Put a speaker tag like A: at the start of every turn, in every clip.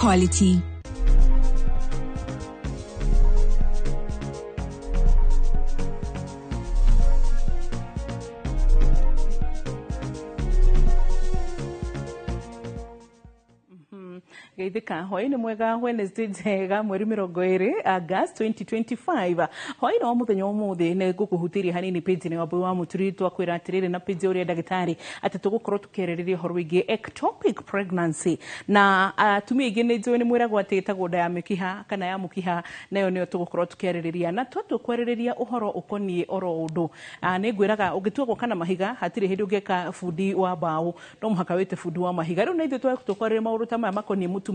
A: Quality.
B: Geithĩka hwaĩ-inĩ mwega, Wednesday njega, mweri 20 August 2025, hwaĩ-inĩ wa mũthenya wa ũmũthĩ. Nĩ ngũkũhutĩria hanini page-inĩ wa Mbui wa Mũturi, twakwĩra atĩrĩrĩ na page ũrĩa ndagĩtarĩ atĩ tũgũkorwo tũkĩarĩrĩria ũhoro wĩgiĩ ectopic pregnancy. Na atumia aingĩ nĩ njũĩ nĩ mwĩragwo atĩ ĩtagwo nda ya mĩkiha kana ya mũkiha, nayo nĩyo tũgũkorwo tũkĩarĩrĩria. Na twatua kwarĩrĩria ũhoro ũkoniĩ oro ũndũ, nĩ ngwĩraga ũngĩtua gwaka na mahiga, hatirĩ hĩndĩ ũngĩka bundi wa mbaũ, no mũhaka wĩte bundi wa mahiga. Rĩu na ithuĩ tũkwarĩria maũndũ ta maya makoniĩ mũtumia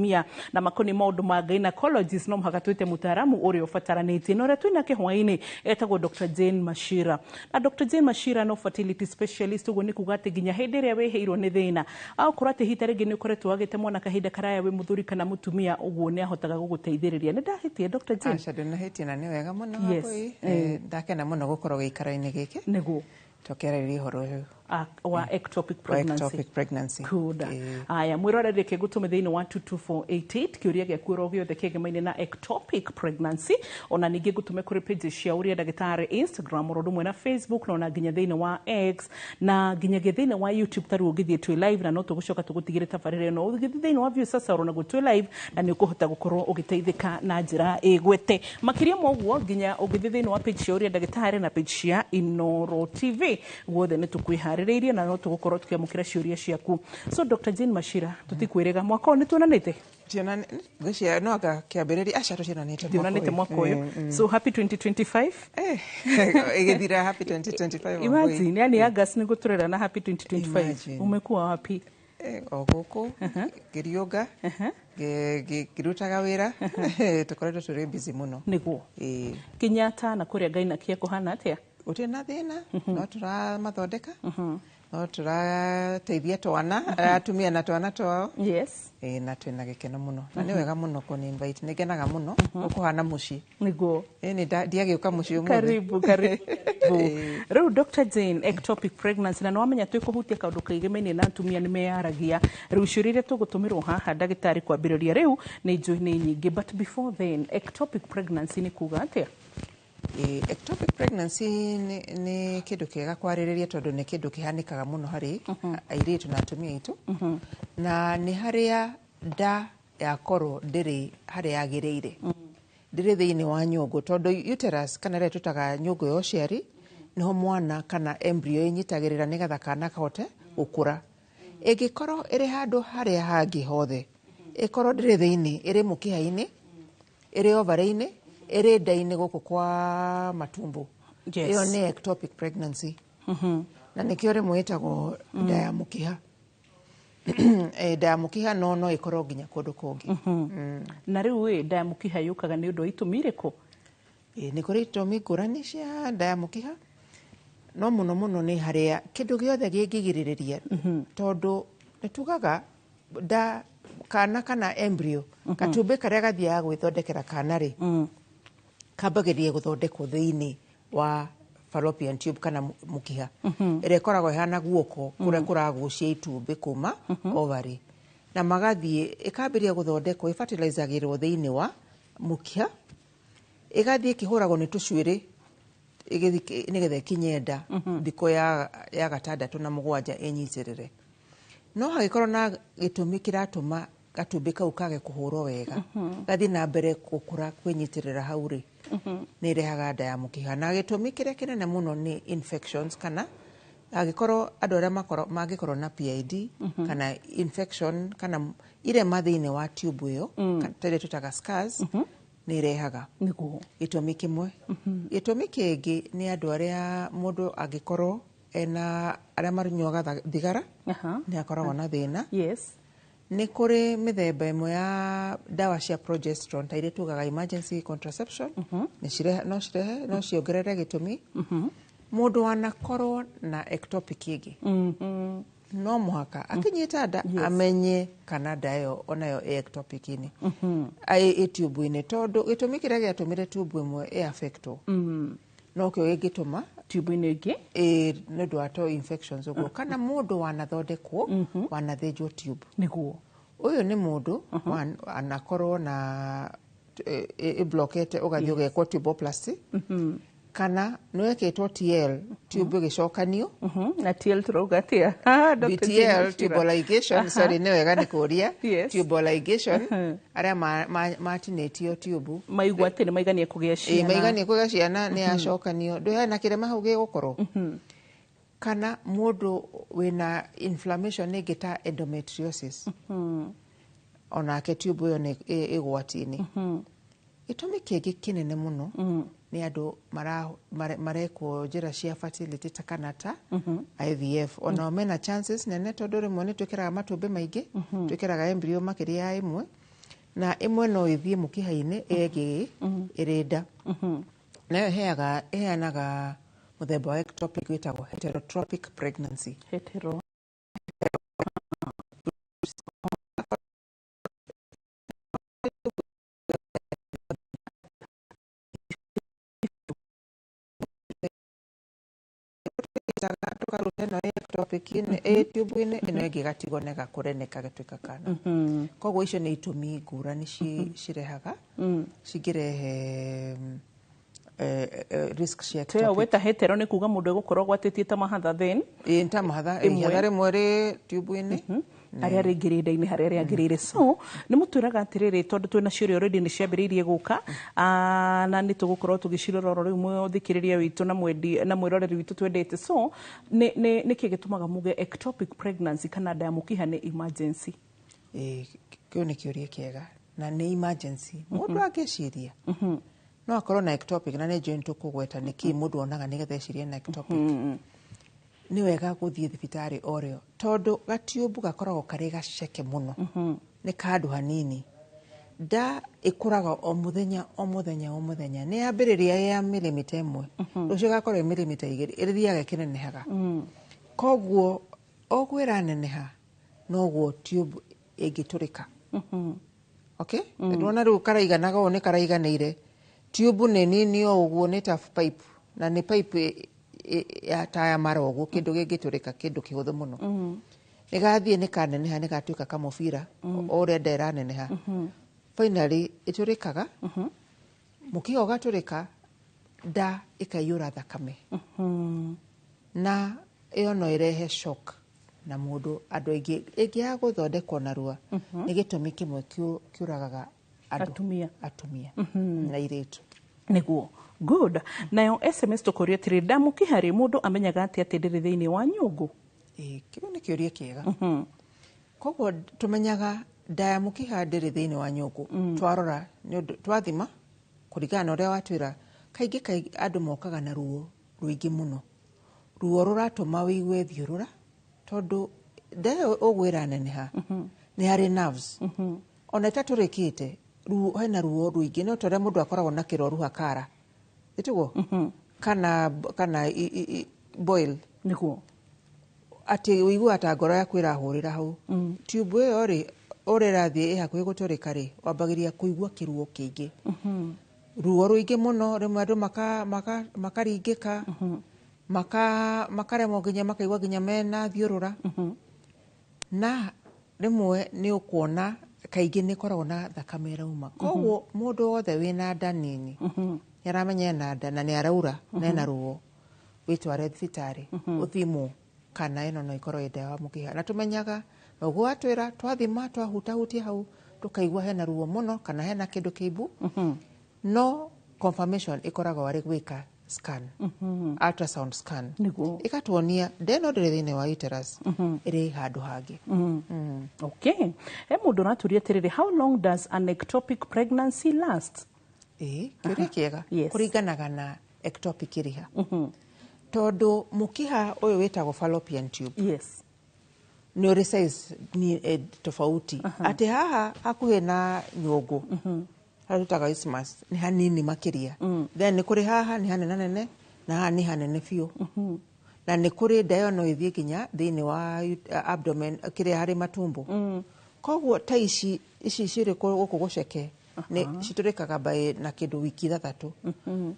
B: na makoniĩ maũndũ ma gynecologist, no mũhaka twĩte mũtaaramu ũrĩa ũbataranĩtie. Na ũrĩa twĩnake hwaĩ-inĩ etagwo Dr. Jane Machira, na Dr. Jane Machira no fertility specialist. Ũguo nĩ kuga atĩ nginya hĩndĩ ĩrĩa wĩhĩirwo nĩ thĩna, akorwo atĩ hita rĩngĩ nĩ ũkoretwo wagĩte mwana kahinda karaya, wĩ mũthuri kana mũtumia, ũguo nĩ ahotaga gũgũteithĩrĩria. Nĩ ndahĩtie, Dr. Jane?
C: Aca, ndũnahĩtie, na nĩ wega mũno. Wambui. Ndakena mũno gũkorwo gĩikaro-inĩ gĩkĩ tũkĩarĩrĩria ũhoro ũyũ
B: wa ectopic
C: wa
B: pregnancy.
C: Ectopic pregnancy.
B: Good. Aya, mwĩroreri, reke ngũtũme thĩinĩ wa 22488 kĩũria gĩaku oro gĩothe kĩgemaine na ectopic pregnancy. Ona ningĩ ngũtũme kũrĩ pages cia ũrĩa ndagĩtarĩ Instagram oro ũndũ ũmwe na Facebook, na ona nginya thĩinĩ wa X, na nginyagia thĩinĩ wa YouTube. Ta rĩu ũngĩthiĩ twĩ live, na no tũgũcoka tũgũtigĩre tabarĩra ĩno. Ũgĩthiĩ thĩinĩ wa Viusasa oro naguo twĩ live, na nĩ ũkũhota gũkorwo ũgĩteithĩka na njĩra ĩgwete makĩria ma ũguo. Nginya ũngĩthiĩ thĩinĩ wa page cia ũrĩa ndagĩtarĩ na page cia Inoro TV, guothe nĩ tũkwĩharĩrĩirie na no tũgũkorwo tũkĩamũkĩra ciũria ciaku. So Dr. Jane Machira, tũtikwĩrĩga mwaka ũyũ nĩ tuonanĩte.
C: Ngwĩciria no anga kĩambĩrĩria, aca, tũtionanĩte.
B: Tuonanĩte mwaka ũyũ. So happy 2025.
C: Ĩgĩthira, happy 2025, Wambui.
B: Imagine, yani August nĩ gũtũrera na happy 2025.
C: Imagine.
B: Umekuwa wapi?
C: O gũkũ ngĩriũnga, ngĩrutaga wĩra, tũkoretwo tũrĩ busy mũno.
B: Nĩguo. Kenyatta na kũrĩa Gainakia kũhana atĩa?
C: Gũtirĩ na thĩna, no tũramathondeka, no tũrateithia twana, atumia na twana twao. Ĩĩ, na twĩna gĩkeno mũno, na nĩ wega mũno kũni invite, nĩ ngenaga mũno gũkũhana mũciĩ. Ĩĩ, nĩ ndiagĩũka mũciĩ ũmũthĩ.
B: Karibu, karibu. Rĩu Dr. Jane, ectopic pregnancy, na nĩwamenya twĩkũhutia kaũndũ kaigemaine na atumia nĩ meyaragia. Rĩu ciũria iria tũgũtũmĩrwo haha ndagĩtarĩ kwambĩrĩria rĩu nĩ njũĩ nĩ nyingĩ, but before then, ectopic pregnancy nĩ kuga atĩa?
C: Ĩĩ, ectopic pregnancy nĩ kĩndũ kĩega kwarĩrĩria, tondũ nĩ kĩndũ kĩhanĩkaga mũno harĩ airĩtu na atumia aitũ, na nĩ harĩa nda yakorwo ndĩrĩ harĩa yagĩrĩire, ndĩrĩ thĩinĩ wa nyũngũ, tondũ uterus, kana ĩrĩa tũtaga nyũngũ ya ũciari, nĩho mwana kana embryo ĩnyitagĩrĩra nĩgetha kana kahote gũkũra. Ĩngĩkorwo ĩrĩ handũ harĩa hangĩ hothe, ĩkorwo ndĩrĩ thĩinĩ, ĩrĩ mũkiha-inĩ, ĩrĩ ovary-inĩ, ĩrĩ nda-inĩ gũkũ kwa matumbo, ĩyo nĩ ectopic pregnancy, na nĩkĩo rĩmwe ĩtagwo nda ya mũkiha. Nda ya mũkiha no ĩkorwo nginya kũndũ kũngĩ.
B: Na rĩu ĩ, nda ya mũkiha yũkaga nĩ ũndũ wa itũmi irĩkũ?
C: Ĩ, nĩ kũrĩ itũmi ngũrani cia nda ya mũkiha, no mũno mũno nĩ harĩa kĩndũ gĩothe kĩngĩgirĩrĩria, tondũ nĩ tugaga nda kana kana embryo, gatumbĩ karĩa gathiaga gwĩthondekera kana rĩ, kambagĩrĩria gũthondekwo thĩinĩ wa fallopian tube kana mũkiha, ĩrĩa ĩkoragwo ĩhana guoko kũrĩa kũragucia itumbĩ kuma ovary, na magathiĩ ĩkambĩrĩria gũthondekwo, ĩfertilizagĩrwo thĩinĩ wa mũkiha, ĩgathiĩ ĩkĩhũragwo nĩ tũcuĩrĩ ĩgĩthiĩ nĩgetha ĩkinye nda thikũ ya gatandatũ na mũgwanja ĩnyitĩrĩre. No hagĩkorwo na gĩtũmi kĩratũma gatumbĩ kau kage kũhũrwo wega, gathiĩ na mbere gũkũra kwĩnyitĩrĩra hau rĩ, nĩ ĩrehaga nda ya mũkiha. Na gĩtũmi kĩrĩa kĩnene mũno nĩ infections, kana angĩkorwo andũ arĩa mangĩkorwo na PID kana infection kana irema thĩinĩ wa tube ĩyo, ta ĩrĩa twĩtaga scars, nĩ ĩrehaga gĩtũmi kĩmwe. Gĩtũmi kĩngĩ nĩ andũ arĩa, mũndũ angĩkorwo ena, arĩa manyuaga thigara, nĩ akoragwo na thĩna. Nĩ kũrĩ mĩthemba ĩmwe ya ndawa cia progesterone, ta iria tugaga emergency contraception, nĩ no cirehe, no ciongerere gĩtũmi. Mũndũ wanakorwo na ectopic ĩngĩ, no mũhaka akinyita nda amenye kana nda ĩyo onayo ĩ ectopic-inĩ, ĩ tube-inĩ, tondũ gĩtũmi kĩrĩa gĩatũmire tube ĩmwe ĩ affectwo nokĩo gĩngĩtũma
B: tube-inĩ ĩngĩ.
C: Ĩ, nĩ ũndũ wa to infections ũguo, kana mũndũ wanathondekwo, wanathĩnjwo tube. Ũyũ nĩ mũndũ anakorwo na ĩblokete, ũgathiĩ ũgekwo tuboplasty, kana nĩ wekĩtwo TL, tube ĩgĩcokanio.
B: Na TL tũrauga atĩa? Dr.
C: BTL,
B: Jane.
C: tubal ligation. Sorry, nĩ wega nĩ kũria. Tubal ligation, arĩa matinĩtio tube.
B: Maigua atĩ nĩ maiganie kũgĩa ciana.
C: Maiganie kũgĩa ciana, nĩ yacokanio, ndũ hena kĩrema hau gĩgũkorwo, kana mũndũ wĩna inflammation ĩngĩ ta endometriosis, onake tube ĩyo nĩ ĩgwati-inĩ. Gĩtũmi kĩngĩ kĩnene mũno nĩ andũ marekwo njĩra cia fertility ta kana ta IVF, onao mena chances nene, tondũ rĩmwe nĩ twĩkĩraga matumbĩ maingĩ, twĩkĩraga embryo makĩria ya ĩmwe, na ĩmwe no ĩthiĩ mũkiha-inĩ, ĩngĩ ĩrĩ nda, nayo ĩheanaga mũthemba wa ectopic wĩtagwo heterotropic pregnancy.
B: Hetero.
C: Tũkaruta ĩno ectopic-inĩ, ĩ tube-inĩ, ĩno ĩngĩ ĩgatigwo na ĩgakũra na ĩgatuĩka kana. Koguo icio nĩ itũmi ngũrani cirehaga, cingĩrehe risk cia
B: Tuyo
C: ectopic.
B: Weta hetero nĩ kuga mũndũ egũkorwo agwatĩtie ta mahatha then.
C: Ĩ, ta mahatha.
B: Ĩmwe.
C: Ihatha rĩmwe rĩ tube-inĩ.
B: Arĩa rĩngĩ rĩ nda-inĩ harĩa rĩagĩrĩire. So nĩ mũtwĩraga atĩrĩrĩ, tondũ twĩna ciũria already nĩ ciambĩrĩirie gũka, na nĩ tũgũkorwo tũgĩcirora oro rĩu, mũthikĩrĩria witũ na mwendi na mwĩroreri witũ twendete. So nĩ nĩkĩ gĩtũmaga muge ectopic pregnancy kana nda ya mũkiha nĩ emergency?
C: Ĩ, kĩu nĩ kĩũria kĩega, na nĩ emergency. Mũndũ angĩciria no akorwo na ectopic, na nĩ njũĩ nĩ tũkũgweta nĩkĩ mũndũ onaga nĩgetha ecirie na ectopic, nĩ wega gũthiĩ thibitarĩ o rĩo, tondũ gatiũmbu gakoragwo karĩ gaceke mũno, nĩ kandũ hanini. Nda ĩkũraga o mũthenya, o mũthenya, o mũthenya. Nĩ yambĩrĩria ya milimita 1, rũciũ ĩgakorwo ĩ milimita 2, ĩthiaga ĩkĩnenehaga. Koguo ũguo ĩraneneha noguo tube ĩngĩtũrĩka. Okay, ndwona rĩu karaiganaga ũũ, nĩ karaiganĩire. Tube nĩ nini o ũguo, nĩ ta pipe, na nĩ pipe ya ta ya mara ũguo, kĩndũ gĩngĩtũrĩka, kĩndũ kĩhũthũ mũno. Nĩ gathiĩ, nĩ kaneneha, nĩ gatuĩka kamũbira. O ũrĩa nda ĩraneneha, finally ĩtũrĩkaga, mũkiha ũgatũrĩka, nda ĩkaiyũra thakame, na ĩyo no ĩrehe shock na mũndũ. Andũ aingĩ ĩngĩaga gũthondekwo narua, nĩ gĩtũmi kĩmwe kĩũragaga andũ.
B: Atumia.
C: Atumia na airĩtu.
B: Nĩguo, good. Nayo SMS tũkũria atĩrĩ, nda mũkiha rĩ, mũndũ amenyaga atĩa atĩ ndĩrĩ thĩinĩ wa nyũngũ?
C: Ĩĩ, kĩu nĩ kĩũria kĩega. Koguo tũmenyaga nda ya mũkiha ndĩrĩ thĩinĩ wa nyũngũ twarora nĩ ũndũ twathima kũringana na ũrĩa watwĩra. Kaingĩ kaingĩ andũ mokaga na ruo rũingĩ mũno, ruo rũratũma wĩigue thiũrũra, tondũ nda ĩyo ũguo ĩraneneha nĩ harĩ nerves, ona ĩtatũrĩkĩte ruo, hena ruo rũingĩ. No ta ũrĩa mũndũ akoragwo na kĩroruha kara ĩtiguo kana boil. Atĩ ũiguaga ta ngoro yaku ĩrahũrĩra hau. Tube ĩyo rĩ, ũrĩa ĩrathiĩ ĩ hakuhĩ gũtũrĩka rĩ, wambagĩrĩria kũigua kĩruo kĩingĩ, ruo rũingĩ mũno. Rĩmwe andũ makaringĩka, makaremwo nginya makaigua nginya mena thiũrũra, na rĩmwe nĩ ũkuona kaingĩ nĩ ĩkoragwo na thakame ĩrauma. Koguo mũndũ wothe wĩna nda nini, nĩ aramenya ena nda na nĩ araura na ena ruo, wĩtware thibitarĩ ũthimwo kana ĩno no ĩkorwo ĩ nda ya mũkiha. Na tũmenyaga na ũguo watwĩra, twathima, twahutahutia hau, tũkaigua hena ruo mũno kana hena kĩndũ kĩimbu. No confirmation ĩkoragwo arĩ gwĩka scan, ultrasound scan, ĩgatuonia nda ĩno ndĩrĩ thĩinĩ wa uterus, ĩrĩ handũ hangĩ.
B: Okay, he mũndũ ũratũria atĩrĩrĩ, how long does an ectopic pregnancy last?
C: Ĩĩ, kĩũria kĩega. Kũringanaga na ectopic ĩrĩ ha, tondũ mũkiha ũyũ wĩtagwo fallopian tube nĩ ũrĩ size ni, tofauti, atĩ haha hakuhĩ na nyũngũ, harĩa tũtaga isthmus, nĩ hanini makĩria. Then nĩ kũrĩ haha nĩ hanenanene, na haha nĩ hanene biũ, na nĩ kũrĩ nda ĩyo no ĩthiĩ nginya thĩinĩ wa abdomen, kĩrĩa harĩ matumbo. Koguo ta ici cirĩ gũkũ gũceke nĩ citũrĩkaga by na kĩndũ wiki 6,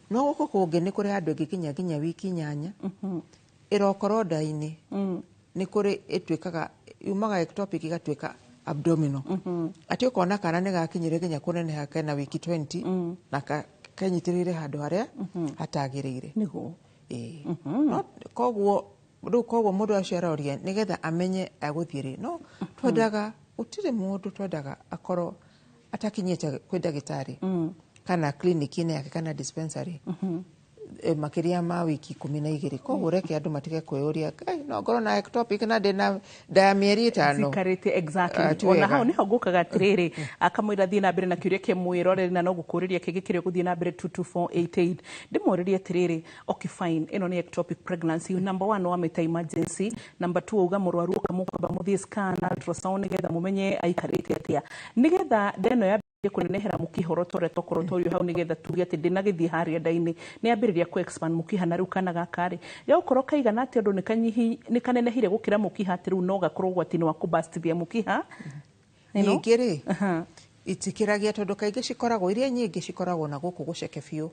C: no gũkũ kũngĩ nĩ kũrĩ handũ ĩngĩkinya nginya wiki 8 ĩrokorwo nda-inĩ. Nĩ kũrĩ ĩtuĩkaga yumaga ectopic ĩgatuĩka Abdominal atĩ ũkona kana nĩ gakinyire nginya kũneneha kena wiki 20 na kenyitĩrĩire handũ harĩa hatagĩrĩire.
B: Nĩguo.
C: Ĩĩ. No koguo rĩu koguo mũndũ acio aroria nĩgetha amenye agũthiĩ rĩ, no twendaga gũtirĩ mũndũ twendaga akorwo atakinyĩte kwĩ ndagĩtarĩ kana clinic-inĩ yake kana dispensary makĩria ma wiki 12. Koguo reke andũ matige kwĩyũria, "Kai, no ngorwo na ectopic na ndĩna nda ya mĩeri 5?"
B: Cikarĩte exactly.
C: Ah, ti
B: Ona
C: wega.
B: hau niho ngũkaga atĩrĩrĩ, akamwĩra thiĩ na mbere na kĩũria kĩmwĩroreri, na no gũkũrĩria kĩngĩ kĩrĩa ũgũthiĩ na mbere 22488 ndĩmũrĩrie atĩrĩrĩ, okay fine, ĩno nĩ ectopic pregnancy. Number one, wamĩta emergency. Number two, auga mũrwaru ũkamũkwamba mũthiĩ scan, ultrasound, nĩgetha mũmenye aikarĩte atĩa, nĩgetha nda ĩno yambĩrĩrie kũnenehera mũkihoro ta ũrĩa twakorwo twario hau, nĩgetha tuge atĩ ndĩnagĩthiĩ harĩa nda-inĩ, nĩ yambĩrĩria kũ expand mũkiha. Na rĩu kana gaka rĩ, gagũkorwo kaigana atĩa ũndũ nĩ kanenehire gũkĩra mũkiha, atĩ rĩu no gakorwo ũgwati-inĩ wa kũbastithia mũkiha? You know?
C: Ningĩ rĩ,
B: Aha.
C: itikĩragia tondũ kaingĩ cikoragwo iria nyingĩ cikoragwo na gũkũ gũceke biũ,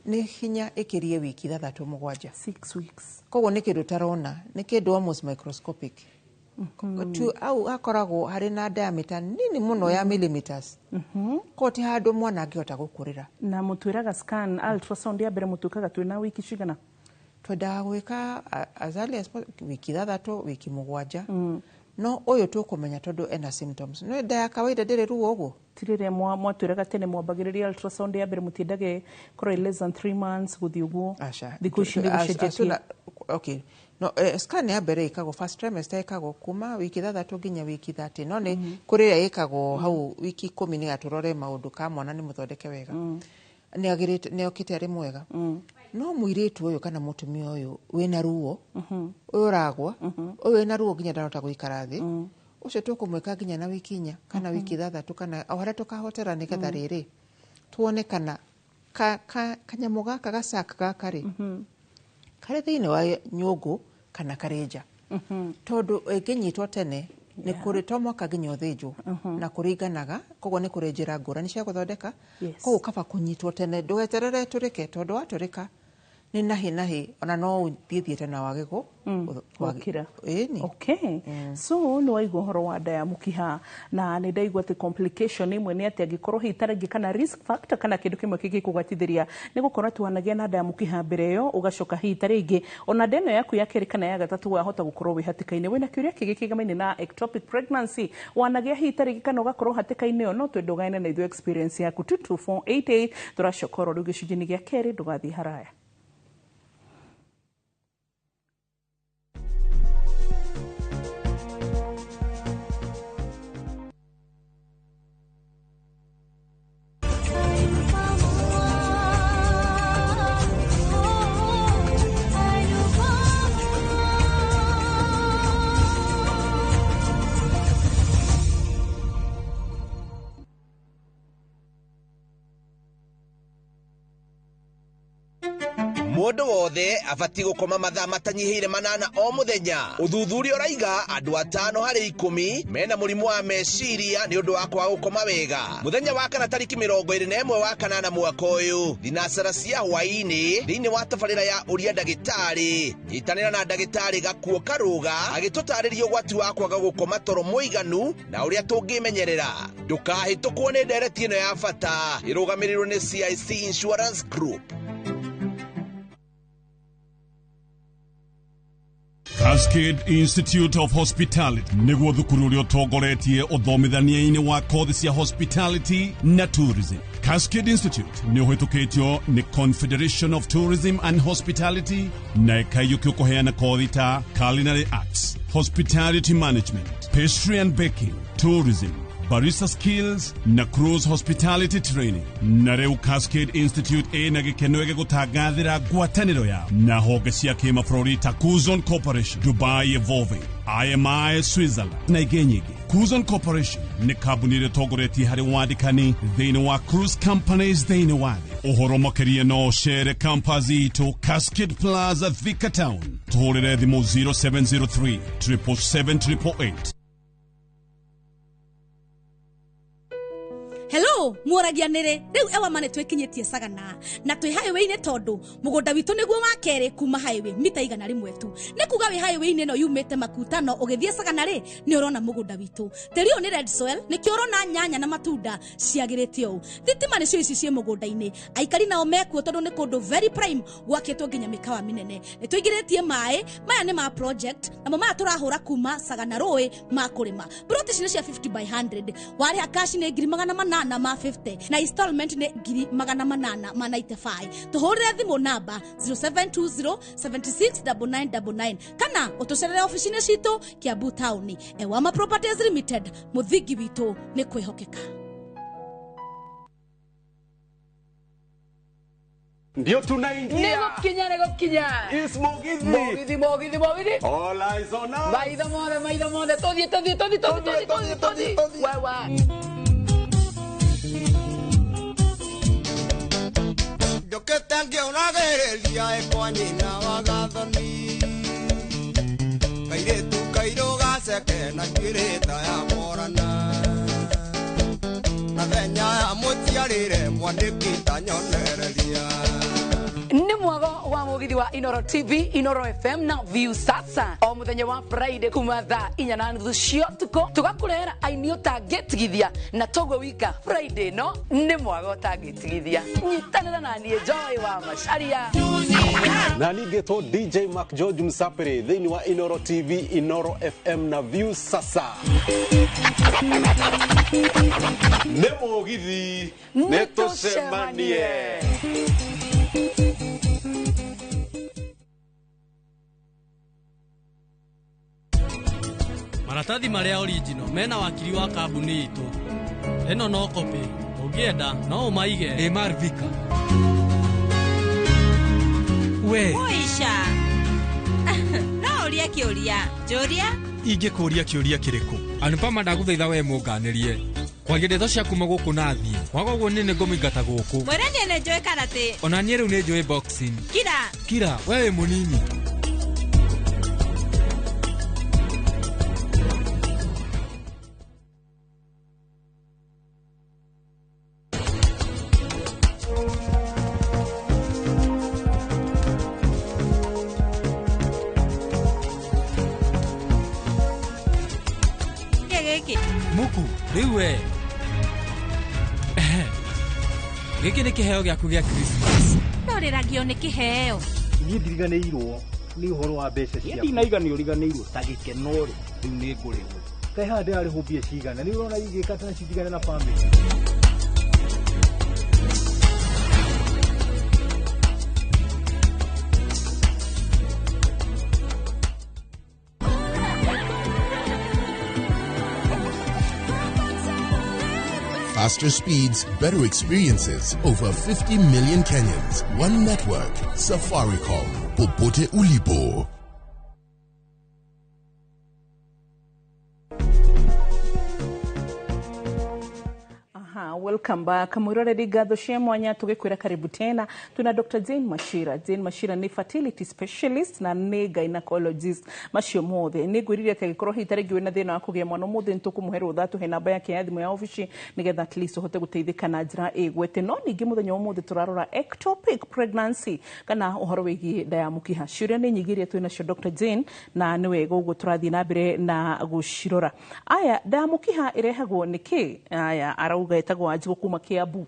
C: nĩ hinya ĩkĩrie wiki 6, 7.
B: 6 weeks.
C: Koguo nĩ kĩndũ ũtarona, nĩ kĩndũ almost microscopic tu au hakoragwo harĩ na diameter nini mũno ya millimeters, koguo ti handũ mwana angĩhota gũkũrĩra.
B: Na mũtwĩraga scan, ultrasound ya mbere mũtuĩkaga twĩna wiki cigana?
C: Twendaga gwĩka as early as wiki 6, wiki 7, no ũyũ tũkũmenya tondũ ena symptoms, no nda ya kawaida ndĩrĩ ruo ũguo.
B: Ti rĩrĩa mwatwĩraga tene mwambagĩrĩria ultrasound ya mbere mũtiendage korwo less than 3 months gũthiĩ ũguo?
C: Aca.
B: Thikũ ici nĩ
C: As soon
B: gũcenjetie.
C: Okay, no scan ya mbere ĩkagwo first trimester, ĩkagwo kuma wiki 6 nginya wiki 30, no nĩ kũrĩ ĩrĩa ĩkagwo hau wiki 10 nĩgetha tũrore maũndũ ka mwana nĩ mũthondeke wega, nĩ agĩrĩte, nĩ okĩte arĩ mwega. No mũirĩtu ũyũ kana mũtumia ũyũ wĩna ruo, ũyũ ũragwa, ũyũ wĩna ruo nginya ndarahota gũikara thĩ, ũcio tũkũmwĩka nginya na wiki 4 kana wiki 6 kana o harĩa tũkahotera, nĩgetha rĩrĩ tuone kana kanyamũ gaka gasac gaka rĩ karĩ thĩinĩ wa nyũngũ kana karĩ nja, tondũ ĩngĩnyitwo tene nĩ kũrĩ to mwaka nginya ũthĩnjwo na kũringanaga. Koguo nĩ kũrĩ njĩra ngũrani cia gũthondeka. Koguo kaba kũnyitwo tene, ndũgeterere tũrĩke, tondũ watũrĩka nĩ nahi nahi, ona no ũthiĩ thiĩte na wage
B: Gũkĩra.
C: Ĩni.
B: Okay, so nĩ waigua ũhoro wa nda ya mũkiha, na nĩ ndaigua atĩ complication ĩmwe nĩ atĩ angĩkorwo hihi ta rĩngĩ kana risk factor kana kĩndũ kĩmwe kĩngĩkũgwatithĩria nĩ gũkorwo atĩ wanagĩa na nda ya mũkiha mbere ĩyo, ũgacoka hihi ta rĩngĩ ona nda ĩno yaku ya kerĩ kana ya gatatũ wahota gũkorwo wĩ hatĩka-inĩ. Wĩna kĩũria kĩngĩ kĩgamaine na ectopic pregnancy, wanagĩa hihi ta rĩngĩ kana ũgakorwo hatĩka-inĩ ĩyo, no twende ũgayane na ithuĩ experience yaku 22488. Tũracoka oro rĩu gĩcunjĩ-inĩ gĩa kerĩ, ndũgathiĩ haraya.
A: Mũndũ wothe abatiĩ gũkoma mathaa matanyihĩire 8 o mũthenya. Ũthuthuria ũraiga andũ 5 harĩ 10 mena mũrimũ wa meciria nĩ ũndũ wa kwaga gũkoma wega. Mũthenya wa kana tariki 21 wa kanana mwaka ũyũ, thinacara cia hwaĩ-inĩ, thĩinĩ wa tabarĩra ya ũria ndagĩtarĩ, nyitanĩra na ndagĩtarĩ Gakuo Karũga agĩtũtarĩria ũgwati wa kwaga gũkoma toro mũiganu na ũrĩa tũngĩmenyerera. Ndũkahĩtũkwo nĩ ndereti ĩno ya bata ĩrũgamĩrĩirwo nĩ CIC Insurance Group.
D: Cascade Institute of Hospitality nĩguo thukuru ũrĩa ũtongoretie ũthomithania-inĩ wa kothi cia hospitality na tourism. Cascade Institute nĩ ũhĩtũkĩtio nĩ Confederation of Tourism and Hospitality na ĩkaiyũkio kũheana kothi ta culinary arts, hospitality management, pastry and baking, tourism, barista skills na cruise hospitality training. Na rĩu Cascade Institute ĩna gĩkeno gĩgũtangathĩra ngwatanĩro yao na honge cia kĩmabũrũri ta Cuzon Corporation, Dubai Evolving, IMI Switzerland na ingĩ nyingĩ. Cuzon Corporation nĩ kambuni ĩrĩa ĩtongoretie harĩ wandĩkani thĩinĩ wa cruise companies thĩinĩ wa thĩ. Ũhoro makĩria no ũcere campus itũ Cascade Plaza, Thika Town. Tũhũrĩre thimũ 0703 777 888.
E: Hello muoragia nĩrĩ rĩu Ewama nĩ twĩkinyĩtie Sagana na twĩ highway-inĩ tondũ mũgũnda witũ nĩguo wa kerĩ kuma highway mita 100 tu. Nĩ kuga wĩ highway-inĩ ĩno yumĩte Makutano ũgĩthiĩ Sagana rĩ nĩ ũrona mũgũnda witũ. Tĩri ũyũ nĩ red soil nĩkĩo ũrona nyanya na matunda ciagĩrĩte ũũ. Thitima nĩcio ici ciĩ mũgũnda-inĩ. Aikari nao mekuo tondũ nĩ kũndũ very prime gwakĩtwo nginya mĩkawa mĩnene. Nĩ tũingĩrĩtie maĩ maya nĩ ma project namo maya tũrahũra kuma Sagana rũĩ ma kũrĩma. Plot ici nĩ cia 50 by 100. Warĩha cash nĩ 800,000 ma 50 na installment nĩ 895. Tũhũrĩre thimũ namba 0720 76 9999 kana ũtũcerere ofici-inĩ citũ Kiambu Town. Ewama Properties Limited, mũthingi witũ nĩ kwĩhokeka.
F: Ndio tunaingia.
G: Nĩgũkinya nĩgũkinya.
F: Is Mugithi.
G: Mugithi Mugithi Mugithi.
F: All eyes on us.
G: Maitho mothe maitho mothe tũthiĩ tũthiĩ tũthiĩ tũthiĩ tũthiĩ tũthiĩ tũthiĩ. Wewe.
H: Njũkĩte ngĩũragĩrĩria ĩkwa nyina wa gathoni kairĩtu kairũ gaceke na njuĩrĩ ta ya morana na thenya ya mũciarĩre mwandĩki ta nyonereria.
G: Nĩ mwago wa Mugithi wa Inoro TV, Inoro FM na View Sasa o muthenya wa Friday kuma thaa 4:30 cia ũtukũ tũgakũrehera aini ũtangĩtigithia na toguo wika Friday no nĩ mwago ũtangĩtigithia. Nyitanĩra na niĩ Joy wa Macharia
F: na ningĩtwo DJ Mark George Msapere thĩinĩ wa Inoro TV, Inoro FM na View Sasa. Nĩ Mugithi, nĩ tũcemanie.
I: Maratathi marĩa original mena wakiri wa kambuni itũ. Ĩno no copy, ũngĩenda no ũmaige.
J: Ĩ Marvika. We.
K: Oisha. No ũrie kĩũria. Njũria?
J: Ingĩkũria kĩũria kĩrĩkũ? Anupama ndagũthaitha we mũnganĩrie. Kwaria ndeto cia kuma gũkũ na thiĩ. Waga ũguo niĩ nĩngũmũingata gũkũ.
K: Mwĩre niĩ nĩ njũĩ karate.
J: Ona niĩ rĩu nĩ njũĩ boxing.
K: Kira.
J: Kira, we wĩ mũnini. Muku, rĩu we. Gĩkĩ nĩ kĩheo gĩaku gĩa Christmas.
K: Ndũrĩragio nĩ kĩheo.
L: Niĩ ndiriganĩirwo nĩ ũhoro wa mbeca ciakwa. Ndinaiga nĩ ũriganĩirwo ta gĩkeno rĩ, rĩu nĩ ngũrĩhwo. Kaĩ haha ndĩrarĩhwo mbia cigana? Nĩ ũrona ingĩka ta cindigane na family.
M: Faster speeds, better experiences. Over 50 million Kenyans. One network. Safaricom. Popote ulipo.
B: Welcome back. Mwiroreri ngatho cia mwanya tũgĩkwĩra karibu tena. Tuna Dr. Jane Machira. Jane Machira nĩ fertility specialist na nĩ gynecologist. Macio mothe nĩ ngwĩrire atĩ angĩkorwo hihi ta rĩngĩ wĩna thĩna wa kũgĩa mwana ũmũthĩ nĩ tũkũmũhe rũtha tũhe namba yake ya thimũ ya obici nĩgetha at least ũhote gũteithĩka na njĩra ĩgwete. No ningĩ mũthenya wa ũmũthĩ tũrarora ectopic pregnancy kana ũhoro wĩgiĩ nda ya mũkiha. Ciũria nĩ nyingĩ iria twĩ nacio Dr. Jane na nĩ wega ũguo tũrathiĩ na mbere na gũcirora. Aya, nda ya mũkiha ĩrehagwo nĩ kĩ? Aya, arauga ĩtagwo Wanjikũ kuma Kiambu.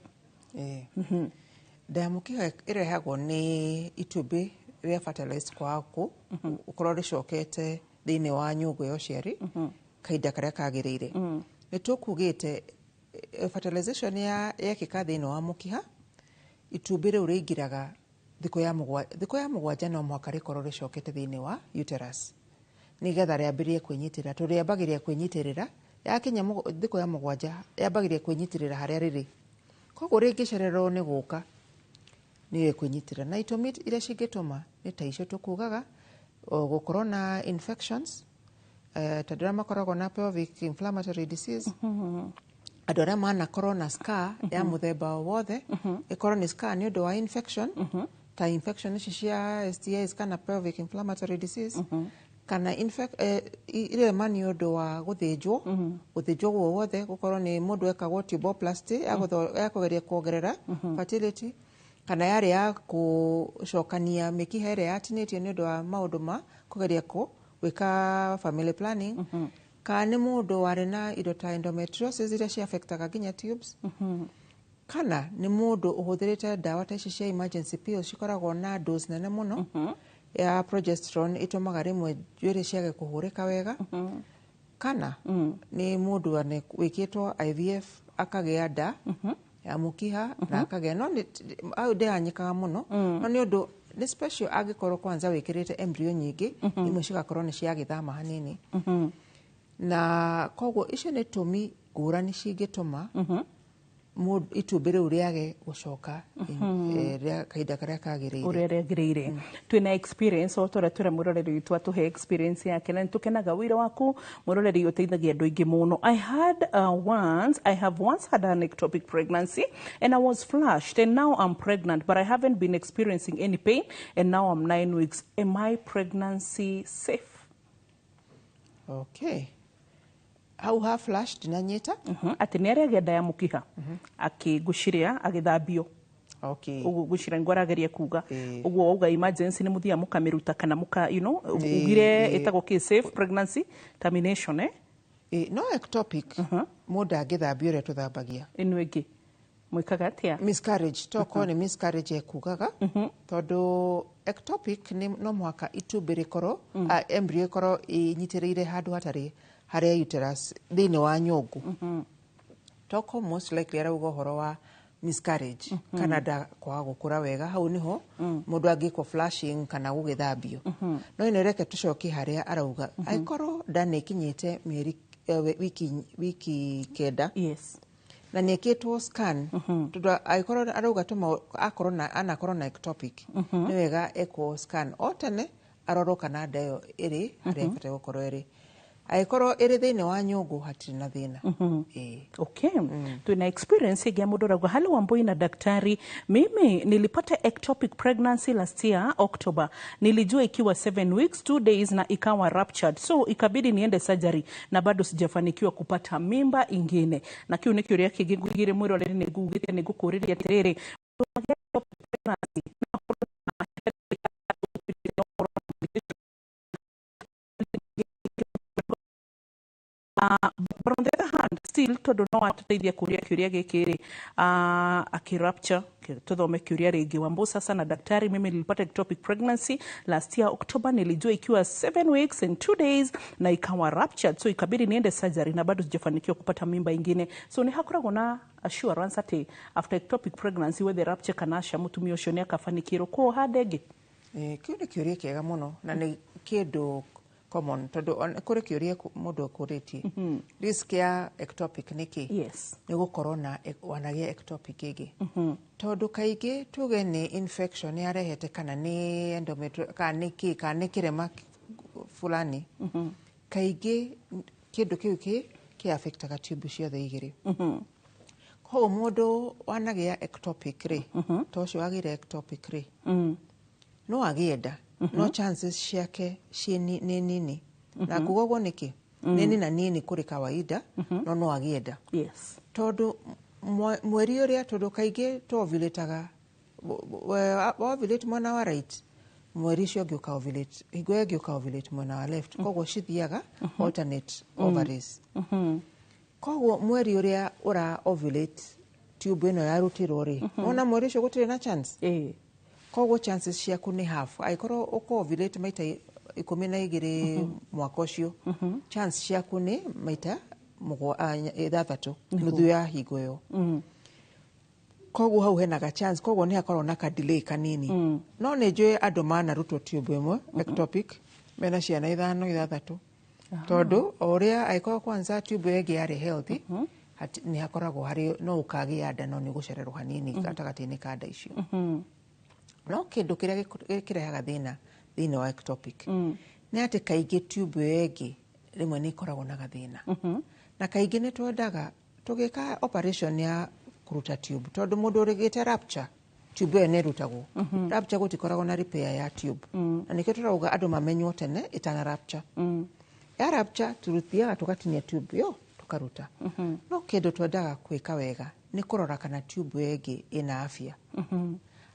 C: Nda ya mũkiha ĩrehagwo nĩ itumbĩ rĩa fertilized kwaga gũkorwo rĩcokete thĩinĩ wa nyũngũ ya ũciari kahinda karĩa kagĩrĩire. Nĩ tũkugĩte fertilization yekĩka thĩinĩ wa mũkiha, itumbĩ rĩu rĩingĩraga thikũ ya mũgwanja no mũhaka rĩkorwo rĩcokete thĩinĩ wa uterus nĩgetha rĩambĩrĩrie kwĩnyitĩrĩra. Tũrĩambagĩrĩria kwĩnyitĩrĩra yakinya thikũ ya mũgwanja yambagĩrĩria kwĩnyitĩrĩra harĩa rĩrĩ. Koguo rĩngĩcererwo nĩ gũka nĩ kwĩnyitĩrĩra. Na itũmi iria cingĩtũma nĩ ta icio tũkugaga, gũkorwo na infections, ta andũ arĩa makoragwo na pelvic inflammatory disease, andũ arĩa manakorwo na scar ya mũthemba o wothe, ĩkorwo nĩ scar nĩ ũndũ wa infection, ta infection ici cia STIs kana pelvic inflammatory disease, Kana irema nĩ ũndũ wa gũthĩnjwo, gũthĩnjwo guo guothe, gũkorwo nĩ mũndũ ekagwo tuboplasty ya kũgeria kuongerera fertility, kana yarĩ ya gũcokania mĩkiha ĩrĩa yatinĩtio nĩ ũndũ wa maũndũ ma kũgeria gwĩka family planning, kana nĩ mũndũ warĩ na indo ta endometriosis iria ciafectaga nginya tubes, kana nĩ mũndũ ũhũthĩrĩte ndawa ta ici cia emergency pills cikoragwo na dose nene mũno ya progesterone, ĩtũmaga rĩmwe njuĩrĩ ciage kũhũrĩka wega, kana nĩ mũndũ wĩkĩtwo IVF akagĩa nda ya mũkiha na akagĩa no hau ndĩhanyĩkaga mũno, no nĩ ũndũ nĩ special angĩkorwo kwanza wĩkĩrĩte embryo nyingĩ, imwe cigakorwo nĩ ciagĩthama hanini, na koguo icio nĩ tũmi ngũrani cingĩtũma itumbĩ rĩu rĩage gũcoka rĩa kahinda karĩa kagĩrĩire.
B: Ũrĩa rĩagĩrĩire. Twĩna experience o torĩa twĩra mwĩroreri witũ atũhe experience yake, na nĩtũkenaga wĩra waku mwĩroreri ũteithagia andũ aingĩ mũno. I have once had an ectopic pregnancy and I was flushed, and now I'm pregnant, but I haven't been experiencing any pain, and now I'm 9 weeks. Am my pregnancy safe?
C: Okay, hau ha flash ndinanyita.
B: Atĩ nĩ arĩagĩa nda ya mũkiha akĩngũciria agĩthambio. Ũguo ngwĩciria nĩguo arageria kuga. Ũguo wauga emergency nĩ mũthiaga mũkamĩruta kana mũka ugire ĩtagwo kĩ, safe pregnancy termination, eh?
C: No ectopic mũndũ angĩthambio ũrĩa tũthambagia.
B: Ĩno ĩngĩ mwĩkaga atĩa?
C: Miscarriage, tokorwo nĩ miscarriage ekugaga, tondũ ectopic nĩ no mũhaka itumbĩ rĩkorwo embryo ĩkorwo ĩnyitĩrĩire handũ hatarĩ harĩa uterus thĩinĩ wa nyũngũ. Toko most likely arauga ũhoro wa miscarriage kana nda kwaga gũkũra wega, hau nĩho mũndũ angĩkwo flushing kana gũgĩthambio. No ĩno reke tũcokie harĩa arauga angĩkorwo nda nĩ ĩkinyĩte mĩeri wiki 9 na nĩ ĩkĩtwo scan, tondũ angĩkorwo arauga tũma akorwo na anakorwo na ectopic, nĩ wega ekwo scan o tene arorwo kana nda ĩyo ĩrĩ harĩa ĩbataire gũkorwo ĩrĩ. Angĩkorwo ĩrĩ thĩinĩ wa nyũngũ, hatirĩ na thĩna. Ĩĩ.
B: Okay. Tuna experience ĩngĩ ya mũndũ ũrauga, "Halo Wambui na daktari, mimi nilipata ectopic pregnancy last year October. Nilijua ikiwa 7 weeks 2 days na ikawa ruptured, so ikabidi niende surgery na bado sijafanikiwa kupata mimba ingine." Na kiu nĩ kĩũria kĩngĩ ngũigire mwĩroreri nĩ ngugĩte nĩ ngũkũrĩria atĩrĩrĩ, pregnancy no ũkorwo but on the other hand still, tondũ no atũteithia kũria kĩũria gĩkĩ rĩ, akirupture, tuthome kĩũria rĩngĩ. "Wambo sasa na daktari, mimi nilipata ectopic pregnancy last year October. Nilijua ikiwa 7 weeks and 2 days na ikawa ruptured, so ikabidi niende surgery na bado sijafanikiwa kupata mimba ingine." So nĩ hakoragwo na assurance atĩ after ectopic pregnancy, whether rupture kana aca, mũtumia ũcio nĩ akabanikĩrwo kũoha nda ĩngĩ?
C: Kĩu nĩ kĩũria kĩega mũno na nĩ kĩndũ common, tondũ kũrĩ kĩũria mũndũ akũrĩtie, risk ya ectopic nĩ kĩ? Nĩ gũkorwo na wanagĩa ectopic ĩngĩ, tondũ kaingĩ tuge nĩ infection yarehete kana nĩ endometriosis kana nĩ kĩ kana nĩ kĩrema fulani, kaingĩ kĩndũ kĩu kĩ affectaga tube ciothe igĩrĩ. Koguo mũndũ wanagĩa ectopic rĩ, ta ũcio wagĩire ectopic rĩ, no agĩe nda, no chances ciake ciĩ nĩ nini. Na kuga ũguo nĩkĩ nini na nini kũrĩ kawaida, no no agĩe nda, tondũ mweri ũrĩa, tondũ kaingĩ tuovulataga, ovulate mwena wa right, mweri ũcio ũngĩ ũka ovulate, hingo ĩyo ĩngĩ ũka ovulate mwena wa left. Koguo cithiaga alternate ovaries. Koguo mweri ũrĩa ũra ovulate tube ĩno yarutirwo rĩ, wona mweri ũcio gũtirĩ na chance. Koguo chances ciaku nĩ half. Angĩkorwo ũkũ-ovulate maita 12 mwaka ũcio, chance ciaku nĩ maita 6, nuthu ya hingo ĩyo. Koguo hau hena ga chance, koguo nĩ hakoragwo na ka delay kanini. No nĩ njũĩ andũ manarutwo tube ĩmwe ectopic mena ciana ithano, ithathatũ, tondũ o ũrĩa angĩkorwo kwanza tube ĩyo ĩngĩ yarĩ healthy, nĩ hakoragwo harĩ no ũkagĩa nda, no nĩ ũgũcererwo hanini gatagatĩ-inĩ ka nda icio. No kĩndũ kĩrĩa kĩrehaga thĩna thĩinĩ wa ectopic nĩ atĩ kaingĩ tube ĩyo ĩngĩ rĩmwe nĩ ĩkoragwo na gathĩna, na kaingĩ nĩ twendaga tũgĩka operation ya kũruta tube, tondũ mũndũ ũrĩgĩte rupture Tube ĩyo nĩ ĩrutagwo. Rupture gũtikoragwo na repair ya tube, na nĩkĩo tũrauga andũ mamenywo tene ĩtana rupture. Ya rupture, tũruthiaga tũgatinia tube ĩyo, tũkaruta. No kĩndũ twendaga gwĩka wega nĩ kũrora kana tube ĩyo ĩngĩ ĩna afya.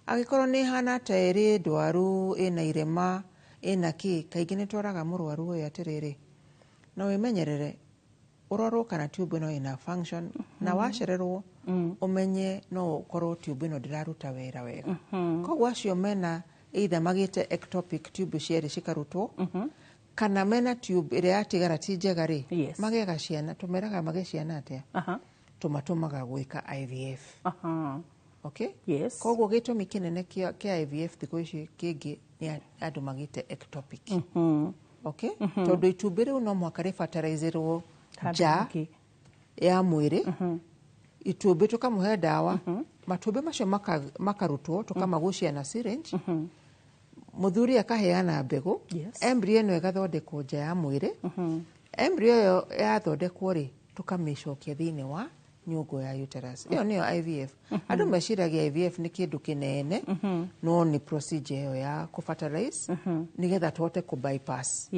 C: Angĩkorwo nĩ ĩhana ta ĩrĩ ndwaru, ĩna irema, ĩna kĩ, kaingĩ nĩ twaraga mũrwaru ũyũ atĩrĩrĩ, no wĩmenyerere, ũrorwo kana tube ĩno ĩna function, na wacererwo ũmenye no ũkorwo tube ĩno ndĩraruta wĩra wega. Koguo acio mena either magĩte ectopic tube cierĩ cikarutwo, kana mena tube ĩrĩa yatigara ti njega rĩ, magĩaga ciana, tũmeraga magĩe ciana atĩa? Tũmatũmaga gwĩka IVF. Okay?
B: Yes.
C: Koguo gĩtũmi kĩnene kĩa IVF thikũ ici kĩngĩ nĩ andũ magĩte ectopic. Okay? Tondũ itumbĩ rĩu no mũhaka rĩbataraizĩrwo
B: handũ
C: nja
B: hangĩ
C: ya mwĩrĩ. Itumbĩ tũkamũhe ndawa, matumbĩ macio makarutwo, tũkamagucia na syringe, mũthuri akaheana mbegũ, embryo ĩno ĩgathondekwo nja ya mwĩrĩ. Embryo ĩyo yathondekwo rĩ, tũkamĩcokia thĩinĩ wa nyũngũ ya uterus. Ĩyo nĩyo IVF. Andũ meciragia IVF nĩ kĩndũ kĩnene, no nĩ procedure ĩyo ya kũ-fertilize nĩgetha tũhote kũ bypass,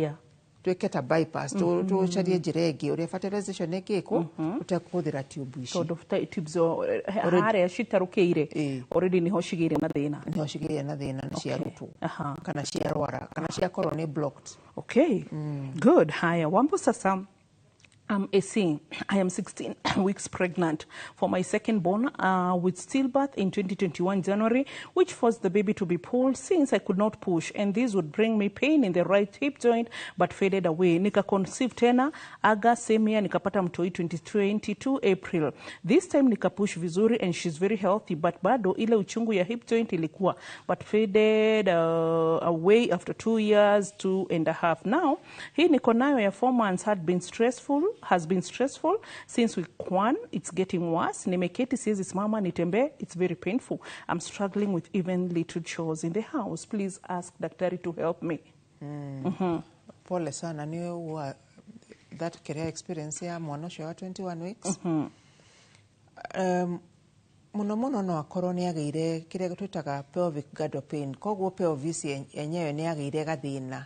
C: twĩke ta bypass, tũcarie njĩra ĩngĩ ũrĩa fertilization ĩngĩkwo tũtekũhũthĩra tube ici.
B: Tondũ tubes harĩa citarũkĩire already nĩho cigĩire na thĩna.
C: Nĩho cigĩire na thĩna na ciarutwo kana ciarwara kana ciakorwo nĩ blocked.
B: Okay, good. Haya, Wambo, sasa I'm AC. I am 16 weeks pregnant for my second born with stillbirth in 2021 January, which forced the baby to be pulled since I could not push, and this would bring me pain in the right hip joint but faded away. Nika conceive tena August same year, nikapata mtoi 2022 April. This time nikapush vizuri and she's very healthy, but bado ile uchungu ya hip joint ilikuwa, but faded away after 2 years, 2.5. Now hii niko nayo ya 4 months had been stressful has been stressful since week one. It's getting worse. Nimeketi, siwezi simama nitembee. It's very painful. I'm struggling with even little chores in the house. Please ask daktari to help me.
C: Pole sana nĩ wa that career experience ya mwana ũcio wa 21 weeks. Mũno mũno no akorwo nĩ agĩire kĩrĩa twĩtaga pelvic girdle pain, koguo pelvis yenyewe nĩ agĩire gathĩna,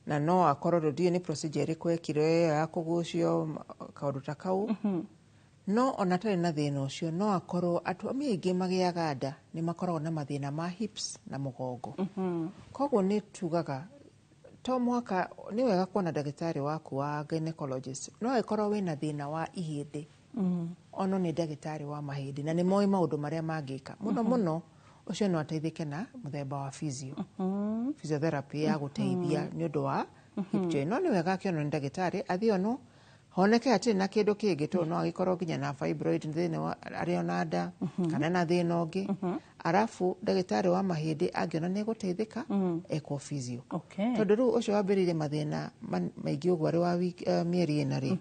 C: na no akorwo rĩu nĩ procedure ĩrĩkũ ekire ĩyo ya kũgucio, kaũndũ ta kau. No ona atarĩ na thĩna ũcio, no akorwo atumia aingĩ magĩaga nda nĩ makoragwo na mathĩna ma hips na mũgongo. Koguo nĩ tugaga to mũhaka, nĩ wega kuona ndagĩtarĩ waku wa gynecologist. No angĩkorwo wĩna thĩna wa ihĩndĩ, ono nĩ ndagĩtarĩ wa mahĩndĩ na nĩ moĩ maũndũ marĩa mangĩka mũno mũno. Ũcio no ateithĩke na mũthemba wa physiotherapy ya gũteithia nĩ ũndũ wa hip joint. No nĩ wega akĩonwo nĩ ndagĩtarĩ, athiĩ onwo honeke hatirĩ na kĩndũ kĩngĩ, tondũ no agĩkorwo nginya na fibroid thĩinĩ wa arĩ ona nda kana na thĩna ũngĩ. Arabu ndagĩtarĩ wa mahĩndĩ angĩona nĩ egũteithĩka, ekwo physio. Tondũ rĩu ũcio wambĩrĩirie mathĩna maingĩ ũguo arĩ wa mĩeri 4 rĩ,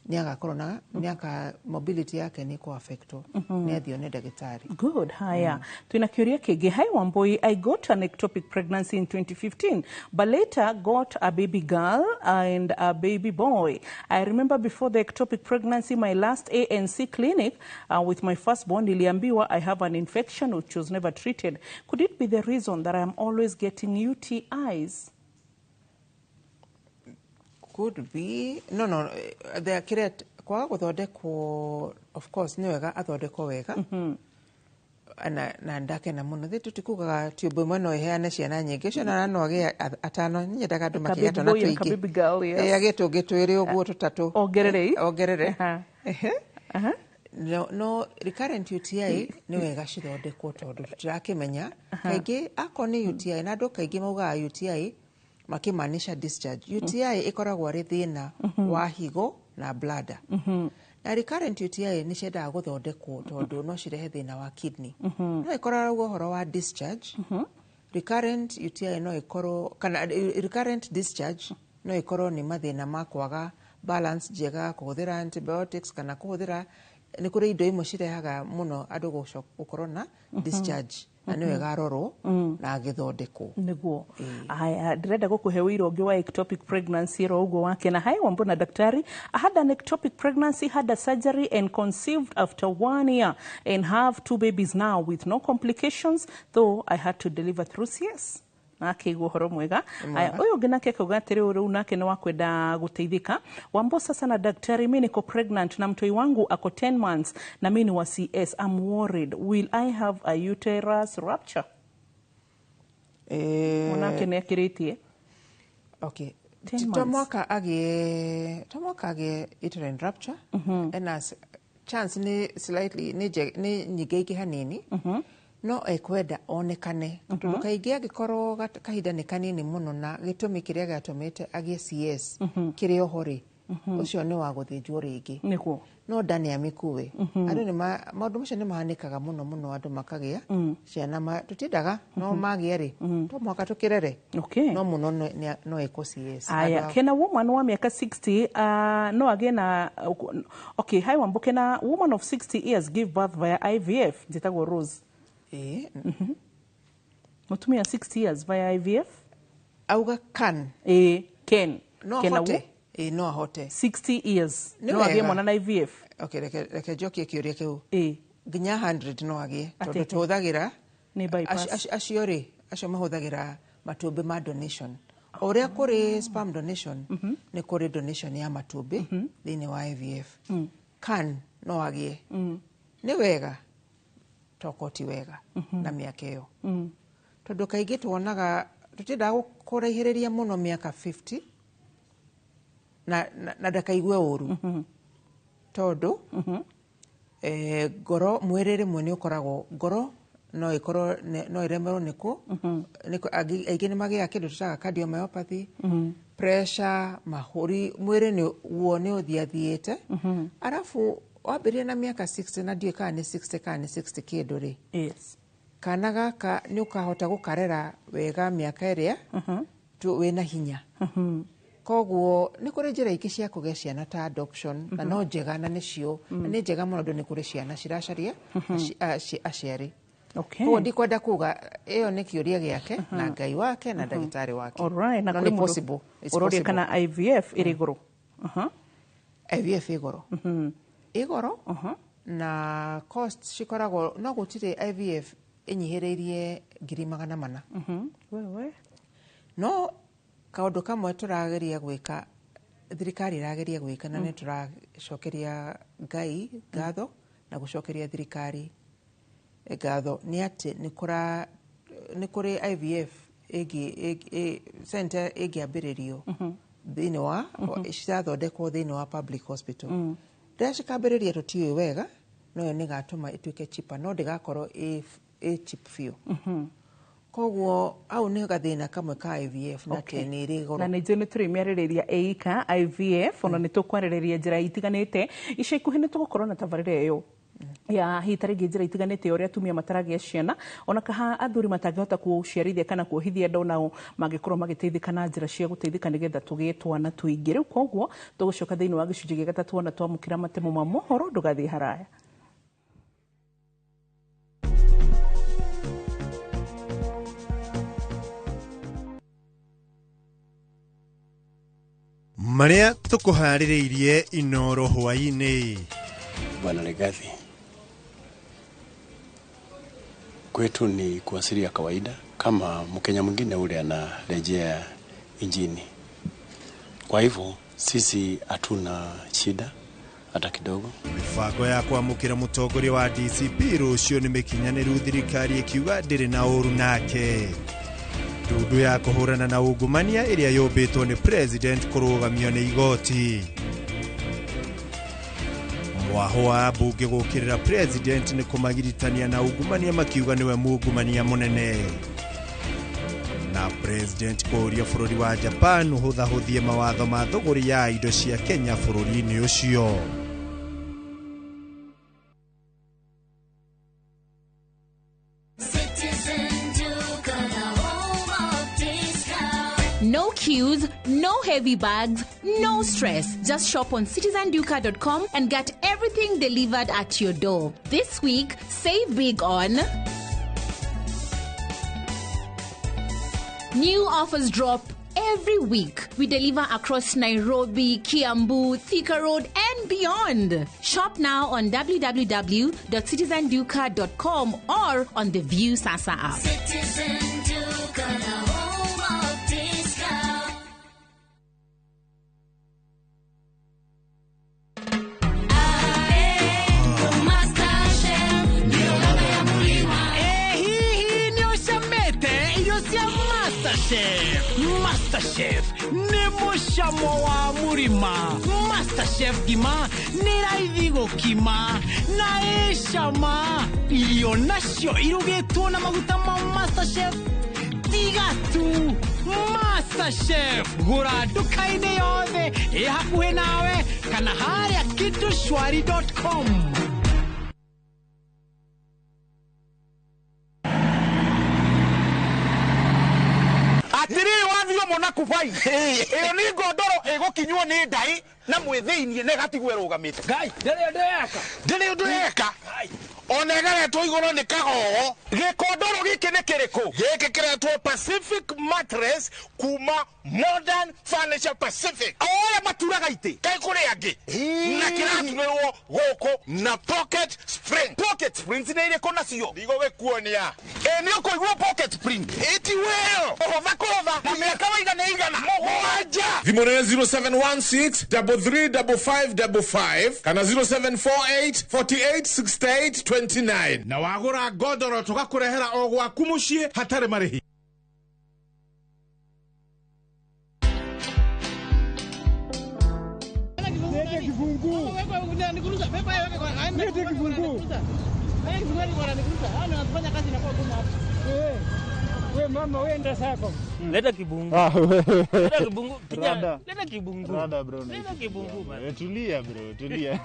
C: nĩ agakorwo na nĩ aka mobility yake nĩ kũ affectwo. Nĩ athiĩ one ndagĩtarĩ.
B: Good. Haya. Tuna kĩũria kĩngĩ. Hi Wambui, I got an ectopic pregnancy in 2015, but later got a baby girl and a baby boy. I remember before the ectopic pregnancy, my last ANC clinic with my firstborn, niliambiwa I have an infection which was never treated. Could it be the reason that I'm always getting UTIs?
C: Could be. No, the kĩrĩa kwaga gũthondekwo, of course nĩ wega athondekwo wega, na ndakena mũno thĩ tũtikugaga tube ĩmwe no ĩheane ciana nyingĩ. Ciana no agĩe atano, nyendaga andũ makĩgĩa twana
B: Baby boy and
C: tũingĩ.
B: baby girl, yes.
C: Ĩ, agĩe tũngĩ twĩrĩ ũguo, tũtatũ.
B: Ongerere.
C: Ongerere. No recurrent UTI nĩ wega cithondekwo, tondũ tũtirakĩmenya kaingĩ akorwo nĩ UTI, na andũ kaingĩ maugaga UTI makĩmaanisha discharge. UTI ĩkoragwo arĩ thĩna wa higo na bladder, na recurrent UTI nĩ ciendaga gũthondekwo tondũ no cirehe thĩna wa kidney. No ĩkorwo arauga ũhoro wa discharge, recurrent UTI no ĩkorwo kana recurrent discharge no ĩkorwo nĩ mathĩna ma kwaga balance njega, kũhũthĩra antibiotics kana kũhũthĩra, nĩ kũrĩ indo imwe cirehaga mũno andũ gũkorwo na discharge Na nĩ wega arorwo na agĩthondekwo.
B: Niguo. Aya, ndĩrenda gũkũhe ũira ũngĩ wa ectopic pregnancy ro ũguo wake na hai Wambo na daktari. I had an ectopic pregnancy, had a surgery and conceived after 1 year and have two babies now with no complications, though I had to deliver through CS. Na akĩigua ũhoro mwega. Aya, ũyũ ũngĩ nake akauga atĩrĩ, rĩu nake nĩ wakwenda gũteithĩka. Wambo sasa na daktari, mi niko pregnant na mtoi wangu ako 10 months na mi ni wa CS. I'm worried, will I have a uterus rupture? Mwanake nĩ akĩrĩtie.
C: Okay.
B: 10
C: To
B: months.
C: mwaka agĩe, to mwaka agĩe uterine rupture, ena chance nĩ slightly nĩ nyingĩ hanini, no ekwenda onekane tondũ kaingĩ angĩkorwo kahinda nĩ kanini mũno na gĩtũmi kĩrĩa gĩatũmĩte agĩe CS kĩrĩ oho rĩ, ũcio nĩ wa gũthĩnjwo rĩngĩ. No nda nĩ amĩkue. Andũ nĩ maũndũ macio nĩ mahanĩkaga mũno mũno, andũ makagĩa ciana tũtiendaga, no magĩa rĩ, to mũhaka tũkĩrere. No mũno no ĩkwo CS.
B: Aya, kena woman wa miaka 60 no agĩe na, okay, hi Wambo, kena woman of 60 years give birth via IVF? Njĩtagwo Rose.
C: Ĩĩ.
B: Mũtumia 60 years via IVF?
C: Auga can.
B: Ĩĩ, can.
C: No
B: Kena
C: ahote. Ĩĩ, no ahote.
B: 60 years.
C: Nĩ
B: No agĩe
C: wega.
B: mwana na IVF?
C: Okay, reke njokie kĩũria kĩu.
B: Ĩĩ.
C: Nginya 100 no agĩe tondũ
B: Atĩ?
C: tũhũthagĩra
B: Nĩ bypass.
C: Acio rĩ, acio mahũthagĩra matumbĩ ma donation. O ũrĩa kũrĩ sperm donation, nĩ kũrĩ donation ya matumbĩ thĩinĩ wa IVF. Can, no agĩe. Nĩ wega tokorwo ti wega na mĩaka ĩyo, tondũ kaingĩ tuonaga tũtiendaga kũraihĩrĩria mũno mĩaka 50 na ndakaigue ũru, tondũ ngoro, mwĩrĩ rĩmwe nĩ ũkoragwo ngoro no ĩkorwo no ĩremerwo nĩ kũ aingĩ nĩ magĩaga kĩndũ tũtaga cardiomyopathy, pressure, mahũri, mwĩrĩ nĩ guo nĩ ũthiathiĩte. Arabu wambĩrĩria na mĩaka 60, na ndiũĩ kana nĩ 60 kana nĩ 60 kĩndũ rĩ, kana gaka nĩ ũkahota gũkarera wega mĩaka ĩrĩa tu wĩna hinya. Koguo nĩ kũrĩ njĩra ingĩ cia kũgĩa ciana ta adoption, na no njega, na nĩcio na nĩ njega mũno, tondũ nĩ kũrĩ ciana ciracaria aciari. Koguo ndikwenda kuga ĩyo nĩ kĩũria gĩake na Ngai wake na ndagĩtarĩ wake.
B: Alright, na
C: No
B: kũrĩ
C: nĩ
B: mũndũ
C: possible. It's
B: ũroria
C: possible.
B: kana IVF ĩrĩ igũrũ.
C: IVF ĩ goro, ĩ goro, na cost cikoragwo, no gũtirĩ IVF ĩnyihĩrĩirie 400,000.
B: Wewe.
C: No kaũndũ kamwe tũrageria gwĩka, thirikari ĩrageria gwĩka, na nĩ tũracokeria Ngai ngatho na gũcokeria thirikari ngatho, nĩ atĩ nĩ kũrĩ IVF ĩngĩ center ĩngĩambĩrĩrio thĩinĩ wa cirathondekwo thĩinĩ wa public hospital. Rĩrĩa cikambĩrĩria tũtiũĩ wega, no ĩyo nĩ ĩgatũma ĩtuĩke cheaper, no ndĩgakorwo ĩ cheap biũ. Koguo hau nĩ gathĩna kamwe ka IVF, na atĩ nĩ ĩrĩ goro.
B: Na nĩ njũĩ nĩ tũrĩmĩarĩrĩria ĩika IVF, ona nĩ tũkwarĩrĩria njĩra itiganĩte ica ikuhĩ. Nĩ tũgũkorwo na tabarĩra ĩyo ya hihi tarĩngĩ njĩra itiganĩte ya ũrĩa atumia mataragĩa ciana, ona kaha athuri matangĩhota gũciarithia kana kuohithia nda, onao mangĩkorwo magĩteithĩka na njĩra cia gũteithĩka nĩgetha tũgĩe twana tũingĩ. Rĩu koguo tũgũcoka thĩinĩ wa gĩcunjĩ gĩa gatatũ wona twamũkĩra matemo ma mohoro. Ndũgathiĩ haraya.
N: Marĩa tũkũharĩrĩirie Inoro hwaĩ-inĩ.
F: Bwana Legathi, kwetu ni kuasili ya kawaida kama Mkenya mwingine ule anarejea nchini. Kwa hivyo sisi hatuna shida hata kidogo.
N: Mĩbango ya kwamũkĩra mũtongoria wa DCP rũciũ nĩ mĩkinyanĩru, thirikari ĩkiuga ndĩrĩ na ũru nake. Ndundu ya kũhũrana na ungumania ĩrĩa yũmbĩtwo nĩ president kũrũgamio nĩ igoti. Mwaho wa mbunge gũkĩrĩra president nĩ kũmagiritania na ungumania, makiuga nĩwe mungumania mũnene. Na president kũũria bũrũri wa Japan ũhũthahũthie mawatho ma thũgũrĩ ya indo cia Kenya bũrũri-inĩ ũcio.
O: Citizen Duka, the home of discount.
P: No queues, no heavy bags, no stress. Just shop on citizenduka.com and get everything delivered at your door. This week, save big on New offers drop every week. We deliver across Nairobi, Kiambu, Thika Road, and beyond. Shop now on www.citizenduka.com or on the View Sasa app.
O: Citizen Duka, the home of discount.
Q: Hihi nĩ ũcamĩte irio cia MasterChef. MasterChef nĩ mũcamo wa mũrima. MasterChef ngima nĩ raithi gũkima na ĩ cama. Irio nacio irugĩtwo na maguta ma MasterChef tiga tu. MasterChef gũra nduka-inĩ yothe ĩ hakuhĩ nawe kana harĩa kitushwari.com.
R: Atiriri wathio mona kubai iyo ni ngondoro igukinywo ni ndai na mwithiinie na ĩgatigwo ĩrũgamĩte.
Q: Ngai, ndĩrĩ ũndũ eka.
R: Ndĩrĩ ũndũ eka ona ĩgaretwo igũrũ nĩ kagogo. Gĩkondoro gĩkĩ nĩ kĩrĩkũ? Gĩkĩ kĩretwo Pacific Mattress kuma Modern Furniture Pacific. O ũrĩa maturaga itĩ kaĩ kũrĩ angĩ na kĩraturĩrwo gũkũ na pocket spring. Pocket springs nĩ irĩkũ nacio? Ndigũgĩkuonia. Ĩ nĩ ũkũigua pocket spring ĩti weo kũhũtha kũhũtha na mĩaka waigana igana mũgwanja.
S: Thimũ nĩ 0716 335555 kana 0748 48 68 29 na wagũra ngondoro tũgakũrehera o gwaku mũciĩ hatarĩ marĩhi.
T: We mama wenda sako.
U: Leta kibungu. Leta kibungu. Kijana, leta kibungu.
V: Rada bro.
U: Leta kibungu man.
V: Tulia bro, tulia.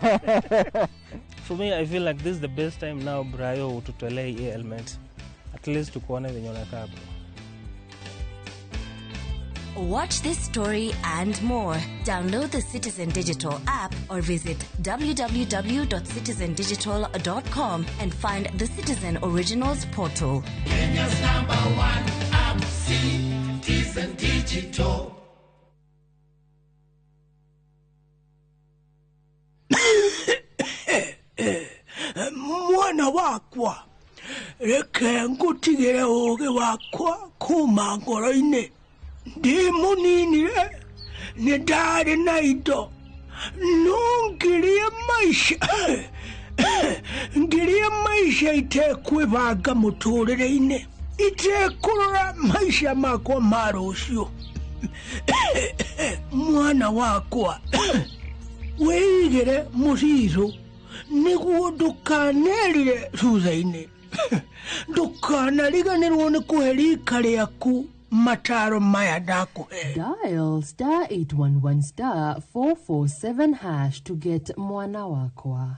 U: For me I feel like this is the best time now Brayo ututolee hii element. At least tukuone venye unakaa bro.
W: Watch this story and more. Download the Citizen Digital app or visit www.citizendigital.com and find the Citizen Originals portal.
Q: Kenya's number one app, Citizen Digital.
X: Mwana wakwa, reke ngutigire ũũgĩ wakwa kuma ngoro-inĩ. Ndĩ mũnini-rĩ, nĩ ndarĩ na indo no ngirie maica ngirie maica itekwĩbanga mũtũrĩre-inĩ, itekũrora maica makwa ma rũciũ. Mwana wakwa, wĩigĩre mũcirũ nĩguo ndũkanerire thutha-inĩ. Ndũkanariganĩrwo nĩ kũhe rika rĩaku mataro maya ndakuhe.
Y: Dial star 811 star 447 hash to get mwana wakwa.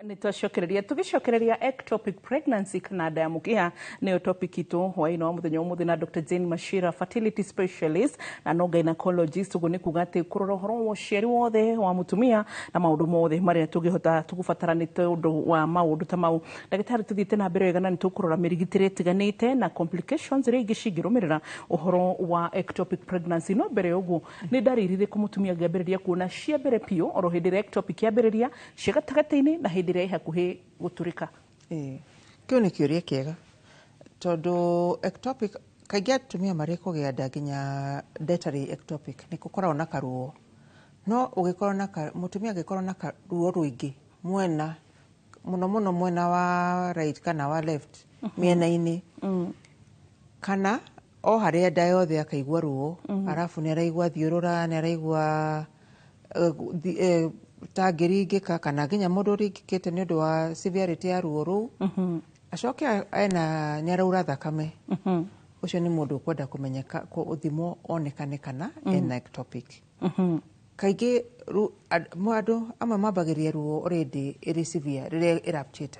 B: Nĩ twacokereria tũgĩcokereria ectopic pregnancy kana nda ya mũkiha nĩyo topic itũ hwaĩ-inĩ wa mũthenya ũmũthĩ na Dr. Jane Machira, fertility specialist na no gynecologist. Ũguo nĩ kuga atĩ kũrora ũhoro wa ũciari wothe wa mũtumia na maũndũ mothe marĩa tũngĩhota tũgũbatara nĩ tondũ wa maũndũ ta mau. Ndagĩtarĩ, tũthiĩte na mbere wega na nĩ tũkũrora mĩrigitĩre ĩtiganĩte na complications iria ingĩ cingĩrũmĩrĩra ũhoro wa ectopic pregnancy. No mbere ya ũguo, nĩ ndariri irĩkũ mũtumia angĩambĩrĩria kuona cia mbere biũ oro hĩndĩ ĩrĩa ectopic yambĩrĩria, cia gatagatĩ-inĩ na hĩndĩ ĩrĩa ĩ hakuhĩ gũtũrĩka?
C: Ĩĩ, kĩu nĩ kĩũria kĩega tondũ ectopic kaingĩ atumia marĩ kũgĩa nda nginya ndetarĩ ectopic nĩ gũkoragwo na karuo, no ũgĩkorwo na mũtumia angĩkorwo na ruo rũingĩ mwena mũno mũno mwena wa right kana wa left mĩena-inĩ kana o harĩa nda yothe akaigua ruo, arabu nĩ araigua thiũrũra, nĩ araigua ta ngĩringĩka kana nginya mũndũ ũringĩkĩte nĩ ũndũ wa severity ya ruo rũu, acoke ena nĩ araura thakame, ũcio nĩ mũndũ ũkwenda kũmenyeka gũthimwo onekane kana ena ectopic. Kaingĩ andũ amwe mambagĩrĩria ruo already ĩrĩ severe rĩrĩa ĩrapchĩte,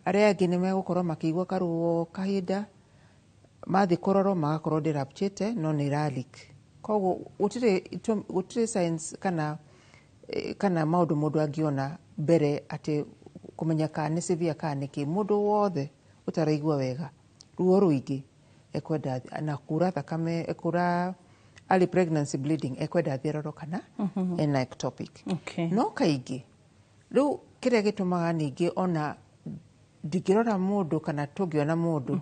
C: arĩa angĩ nĩ megũkorwo makĩigua karuo kahinda mathiĩ kũrorwo magakorwo ndĩrapchĩte no nĩ ĩra leak. Koguo gũtirĩ signs kana kana maũndũ mũndũ angĩona mbere atĩ kũmenya kana nĩ severe kana nĩ kĩ. Mũndũ wothe ũtaraigua wega, ruo rũingĩ, ekwenda na kura thakame, kura early pregnancy bleeding, ekwenda athiĩ arorwo kana ena ectopic. No kaingĩ rĩu kĩrĩa gĩtũmaga ningĩ ona ndingĩrora mũndũ kana tũngĩona mũndũ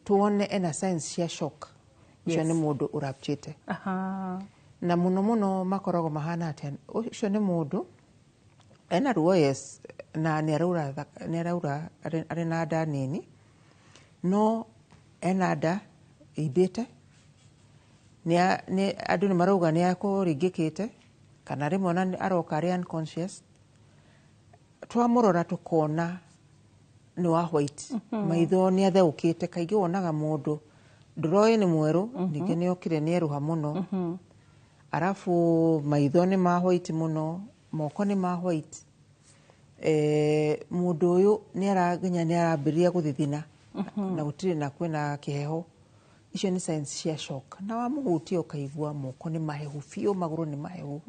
C: tuone ena signs cia shock, ũcio nĩ mũndũ ũrapchĩte. Na mũno mũno makoragwo mahana atĩa? Ũcio nĩ mũndũ ena ruo, yes, na nĩ araura nĩ araura arĩ na nda nini, no ena nda ĩimbĩte, nĩ andũ nĩ marauga nĩ akũringĩkĩte, kana rĩmwe ona aroka arĩ unconscious. Twamũrora tũkona nĩ wa white, maitho nĩ atheũkĩte. Kaingĩ wonaga mũndũ ndũroĩ nĩ mwerũ, ningĩ nĩ okire nĩ erũha mũno, arabu maitho nĩ ma white mũno, moko nĩ ma white. Mũndũ ũyũ nĩ nginya nĩ arambĩrĩria gũthithina na gũtirĩ na kwĩna kĩheho. Icio nĩ signs cia shock. Na wamũhutia ũkaigua moko nĩ mahehu biũ, magũrũ nĩ mahehu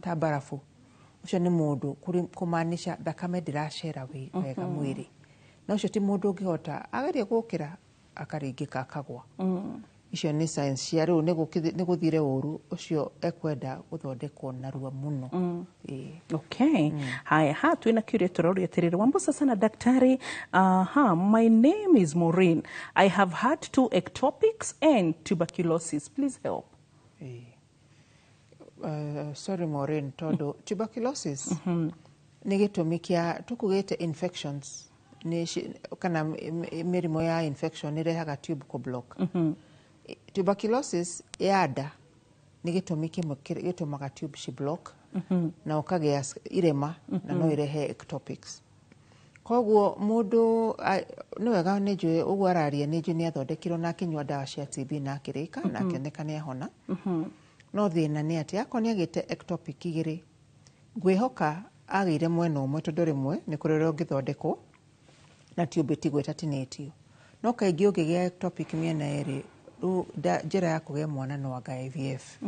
C: ta mbarabu. Ũcio nĩ mũndũ kũmaanisha thakame ndĩracera wega mwĩrĩ, na ũcio ti mũndũ ũngĩhota ageria gũkĩra akaringĩka akagwa. Icio nĩ signs cia rĩu nĩ gũthire ũru. Ũcio ekwenda gũthondekwo narua mũno. Ĩĩ.
B: Okay. Haya, ha twina kiuria tũroria atĩrĩrĩ, Wambo sana daktari. Aha, my name is Maureen. I have had two ectopics and tuberculosis. Please help.
C: Ĩĩ. Sorry Maureen, tondũ tuberculosis nĩ gĩtũmi kĩa tũkugĩte infections nĩ kana mĩrimũ ya infection nĩ ĩrehaga tube kũ block. Tuberculosis ya nda nĩ gĩtũmi kĩmwe gĩtũmaga tube ci block na ũkagĩa irema na no irehe ectopics. Koguo mũndũ nĩ wega nĩ njũĩ ũguo araria, nĩ njũĩ nĩ athondekirwo na akĩnyua ndawa cia TB na akĩrĩka na akĩoneka nĩ ahona. No thĩna nĩ atĩ akorwo nĩ agĩte ectopic igĩrĩ, ngwĩhoka agĩire mwena ũmwe, tondũ rĩmwe nĩ kũrĩ ũrĩa ũngĩthondekwo na tube ĩtigwo ĩtatinĩtio. No kaingĩ ũngĩgĩa ectopic mĩena ĩrĩ, rĩu njĩra ya kũgĩa mwana no anga IVF,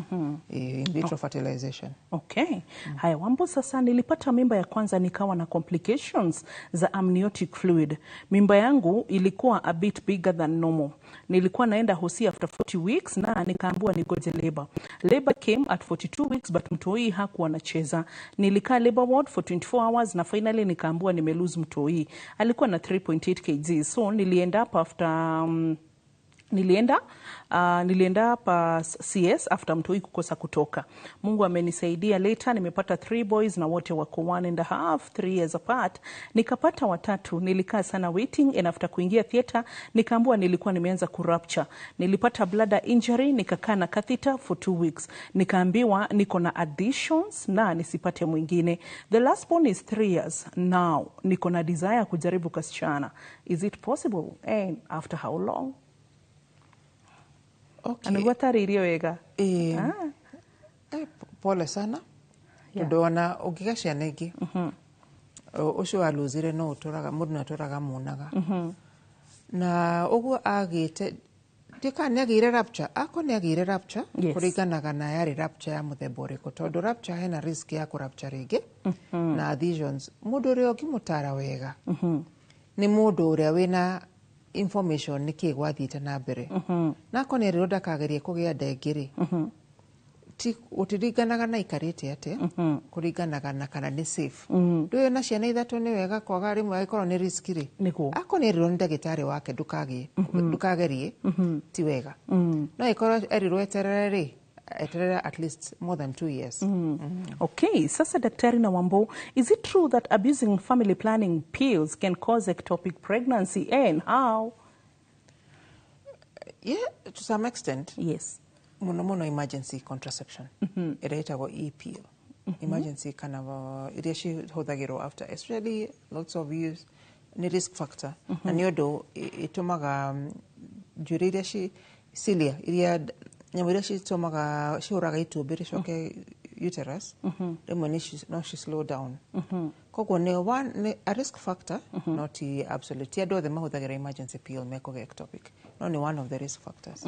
C: in vitro fertilization.
B: Okay. Haya, Wambo, sasa nilipata mimba ya kwanza nikawa na complications za amniotic fluid. Mimba yangu ilikuwa a bit bigger than normal. Nilikuwa naenda hosi after 40 weeks na nikaambiwa nigoje labor. Labor came at 42 weeks but mtoi hakuwa anacheza. Nilikaa labor ward for 24 hours na finally nikaambiwa nimelose mtoi. Alikuwa na 3.8 kg. So nilienda up after nilienda hapa CS after mtoi kukosa kutoka. Mungu amenisaidia, later nimepata three boys na wote wako 1.5, 3 years apart. Nikapata watatu, nilikaa sana waiting and after kuingia theater nikaambiwa nilikuwa nimeanza kurupture. Nilipata bladder injury, nikakaa na catheter for 2 weeks. Nikaambiwa niko na adhesions na nisipate mwingine. The last one is 3 years now. Niko na desire kujaribu kasichana. Is it possible and after how long?
C: Okay.
B: Nĩguo atarĩirie wega.
C: Ĩĩ. Pole sana, tondũ ona ũngĩgĩa ciana ingĩ, ũcio walũzire no ũtũraga mũndũ nĩ atũraga muonaga. Na ũguo agĩte ndika nĩ agĩire rupture, akorwo nĩ agĩire rupture, kũringanaga na yarĩ rupture ya mũthemba ũrĩkũ, tondũ rupture hena risk ya kũrupture rĩngĩ na adhesions. Mũndũ ũrĩa ũngĩmũtara wega nĩ mũndũ ũrĩa wĩna information nĩkĩ gwathiĩte na mbere. Na akorwo nĩ erirwo ndakagerie kũgĩa nda ĩngĩ rĩ, ti gũtiringanaga na ikarĩte atĩa, kũringanaga na kana nĩ safe. Ndũĩ na ciana ithatũ nĩ wega kwaga rĩmwe angĩkorwo nĩ risk rĩ. Akorwo nĩ erirwo nĩ ndagĩtarĩ wake ndũkagĩe, ndũkagerie, ti wega. No ĩkorwo erirwo eterere rĩ, eterere at least more than 2 years.
B: Okay, sasa Daktari na Wambo, is it true that abusing family planning pills can cause ectopic pregnancy and how?
C: Yeah, to some extent. Mũno mũno emergency contraception ĩrĩa ĩtagwo E-pill. Emergency kana iria cihũthagĩrwo after especially lots of use nĩ risk factor, na nĩ ũndũ ĩtũmaga njuĩrĩ iria ci cilia, iria nyamũ iria citũmaga cihũraga itumbĩ rĩcoke uterus rĩmwe no ci slow down. Koguo nĩ one, nĩ a risk factor, no ti absolute. Ti andũ othe mahũthagĩra emergency pill mekũgĩa ectopic, no nĩ one of the risk factors.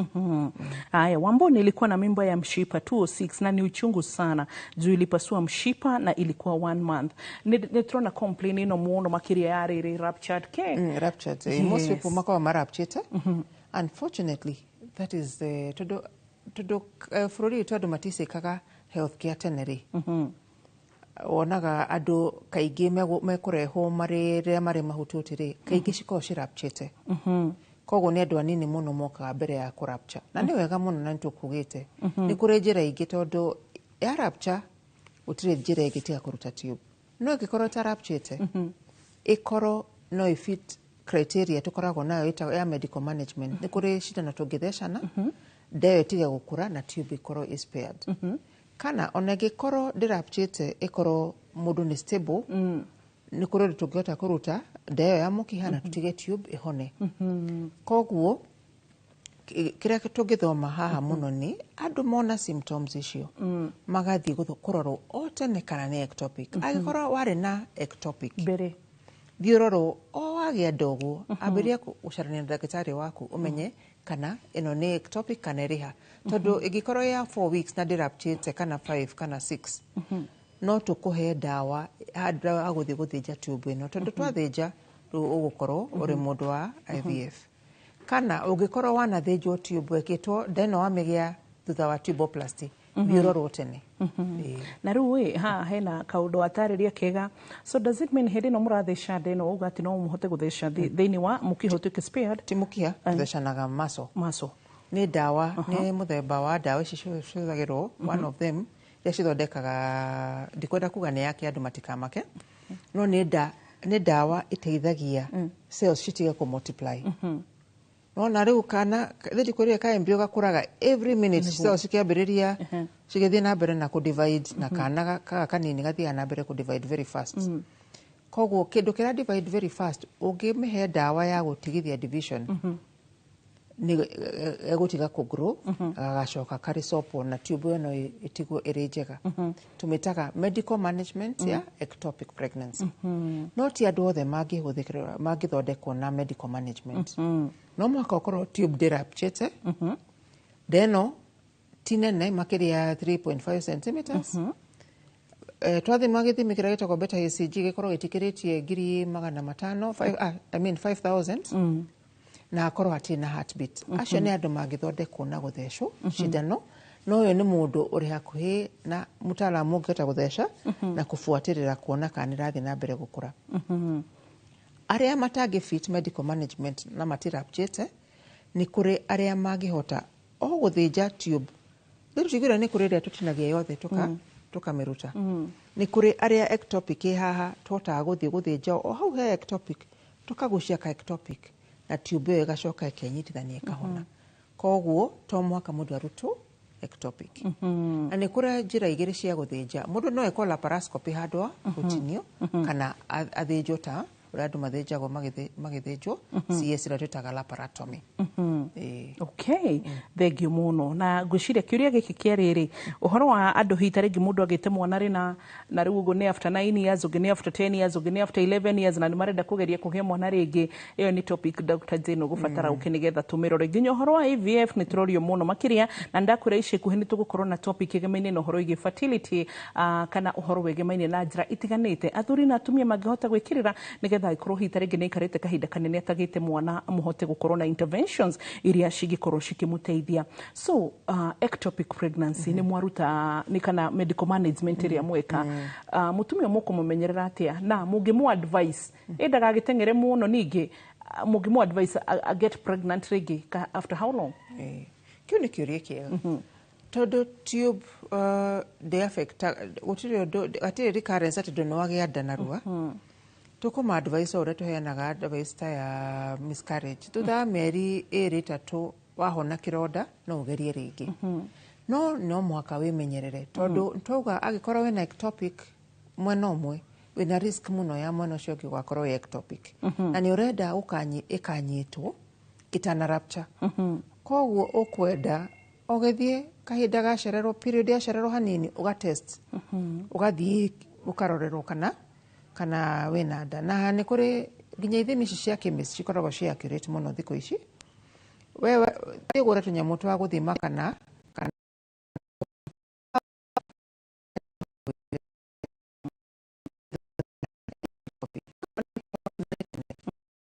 B: Haya, Wambo, nilikuwa na mimba ya mshipa 206 na ni uchungu sana juu ilipasua mshipa na ilikuwa one month. Nĩ tũrona complain ĩno mũno makĩria ya rĩrĩ ruptured ke.
C: Ruptured. Most people makoragwo marapturĩte. Unfortunately, that is the tondũ bũrũri witũ andũ maticĩkaga health care tene rĩ, wonaga andũ kaingĩ mekũrehwo marĩ rĩrĩa marĩ mahutũti rĩ, kaingĩ cikoragwo cirapturĩte. Koguo nĩ andũ anini mũno mokaga mbere ya kũrapture, na nĩ wega mũno na nĩ tũkugĩte nĩ kũrĩ njĩra ingĩ, tondũ ya rupture gũtirĩ njĩra ĩngĩ tiga kũruta tube. No ĩngĩkorwo ĩtarapturĩte, ĩkorwo no ĩfit criteria tũkoragwo nayo ĩtagwo ya medical management, nĩ kũrĩ cindano tũngĩthecana, nda ĩyo ĩtige gũkũra na tube ĩkorwo ĩ spared. Kana ona ĩngĩkorwo ndĩrapturĩte, ĩkorwo mũndũ nĩ stable, nĩ kũrĩ ũndũ tũngĩhota kũruta nda ĩyo ya mũkiha na tũtige tube ĩhone. Koguo kĩrĩa tũngĩthoma haha mũno nĩ andũ mona symptoms icio magathiĩ kũrorwo o tene kana nĩ ectopic. Angĩkorwo warĩ na ectopic
B: mbere,
C: thiĩ ũrorwo o wagĩa ndogo, ambĩrĩria gũcarania na ndagĩtarĩ waku ũmenye kana ĩno nĩ ectopic kana ĩrĩ ha, tondũ ĩngĩkorwo ya 4 weeks na ndĩrapturĩte kana 5 kana 6, no tũkũhe ndawa handũ ha gũthiĩ gũthĩnja tube ĩno, tondũ twathĩnja rĩu ũgũkorwo ũrĩ mũndũ wa IVF. Kana ũngĩkorwo wanathĩnjwo tube ĩkĩtwo nda ĩno wamĩgĩa thutha wa tuboplasty, thiĩ ũrorwo tene.
B: Na rĩu ĩ haha hena kaũndũ watarĩria kega. So does it mean hĩndĩ ĩno mũratheca nda ĩno, uga atĩ no mũhote gũtheca thĩinĩ wa mũkiha ũtuĩke spared?
C: Ti mũkiha, tũthecanaga muscle.
B: Muscle.
C: Nĩ ndawa, nĩ mũthemba wa ndawa ici cihũthagĩrwo, one of them iria cithondekaga, ndikwenda kuga nĩ yake andũ matikamake, no nĩ ndawa ĩteithagia cells citige kũ multiply. Nona rĩu kana thĩ ka embryo gakũraga every minute, cells cikĩambĩrĩria cigĩthiĩ na mbere na kũ-divide, na kana kaga kanini gathiaga na mbere kũ-divide very fast. Koguo kĩndũ kĩra divide very fast, ũngĩmĩhe ndawa ya gũtigithia division, nĩ egũtiga kũ-grow, gagacoka karĩ sopo na tube ĩno ĩtigwo ĩrĩ njega. Tũmĩtaga medical management ya ectopic pregnancy. No ti andũ othe mangĩhũthĩkĩra mangĩthondekwo na medical management. No mũhaka ũkorwo tube ndĩrapturĩte, nda ĩno ti nene makĩria ya 3.5 centimeters. Twathima gĩthimi kĩrĩa gĩtagwo beta HCG gĩkorwo gĩtikĩrĩtie 500,000, I mean 5000, na akorwo hatirĩ na heartbeat. Acio nĩ andũ mangĩthondekwo na gũthecwo cindano. No ũyũ nĩ mũndũ ũrĩ hakuhĩ na mũtaalamu ũngĩhota gũtheca na kũbuatĩrĩra kuona kana nĩ ĩrathiĩ na mbere gũkũra. Arĩa matangĩ fit medical management na matirapturĩte, nĩ kũrĩ arĩa mangĩhota o gũthĩnja tube. Rĩu tũtigwĩra nĩ kũrĩ ĩrĩa tũtinagia yothe tũkamĩruta. Nĩ kũrĩ arĩa ectopic ĩ haha tũhotaga gũthiĩ gũthĩnja o hau he ectopic, tũkagucia ka ectopic na tube ĩyo ĩgacoka ĩkenyitithania ĩkahona. Koguo to mũhaka mũndũ arutwo ectopic. Na nĩ kũrĩ njĩra igĩrĩ cia gũthĩnja mũndũ. No ekwo laparoscopy handũ ha gũtinio, kana athĩnjwo ta ũrĩa andũ mathĩnjagwo magĩthĩnjwo CS ĩrĩa twĩtaga laparotomy.
B: Okay, thank you mũno. Na ngwĩciria kĩũria gĩkĩ kĩa rĩrĩ, ũhoro wa andũ hihi ta rĩngĩ mũndũ agĩte mwana rĩ na rĩu ũguo nĩ after 9 years, ũngĩ nĩ after 10 years, ũngĩ nĩ after 11 years, na nĩ marenda kũgeria kũgĩa mwana rĩngĩ. Ĩyo nĩ topic Dr. Jane ũgũbatara ũke nĩgetha tũmĩrore. Nginya ũhoro wa IVF nĩ tũrorio mũno makĩria, na ndakwĩra ica ikuhĩ nĩ tũgũkorwo na topic ĩgemaine na ũhoro wĩgiĩ fertility, kana ũhoro wĩgemaine na njĩra itiganĩte athuri na atumia mangĩhota gwĩkĩrĩra nĩgetha angĩkorwo hihi ta rĩngĩ nĩ aikarĩte kahinda kanene atagĩte mwana, mũhote gũkorwo na interventions iria cingĩkorwo cikĩmũteithia. So ectopic pregnancy nĩ mwaruta nĩ kana medical management ĩrĩa mweka, mũtumia mũkũmũmenyerera atĩa na mũngĩmũ advice ĩ ndagagĩteng'ere mũno, ningĩ mũngĩmũ advice a get pregnant rĩngĩ after how long?
C: Kĩu nĩ kĩũria kĩega, tondũ tube ndĩ-affecta, gũtirĩ ũndũ, hatirĩ recurrence atĩ ndũ nĩ wagĩa nda narua. Tũkũma advice o ũrĩa tũheanaga advice ta ya miscarriage: thutha wa mĩeri 2, 3 wahona kĩronda, no ũgerie rĩngĩ. No no mũhaka wĩmenyerere, tondũ twauga angĩkorwo wĩna ectopic mwena ũmwe, wĩna risk mũno ya mwena ũcio ũngĩ gũgakorwo wĩ ectopic, na nĩ ũrenda ĩkanyitwo ĩtana rupture. Koguo ũkwenda Ũgĩthiĩ kahinda gacererwo, period yacererwo hanini, ũgatest, ũgathiĩ ũkarorerwo kana wĩna nda. Na nĩ kũrĩ nginya ithimi ici cia chemist cikoragwo ci accurate mũno thikũ ici. Wewe thiĩ ũgũre tũnyamũ twa gũthima kana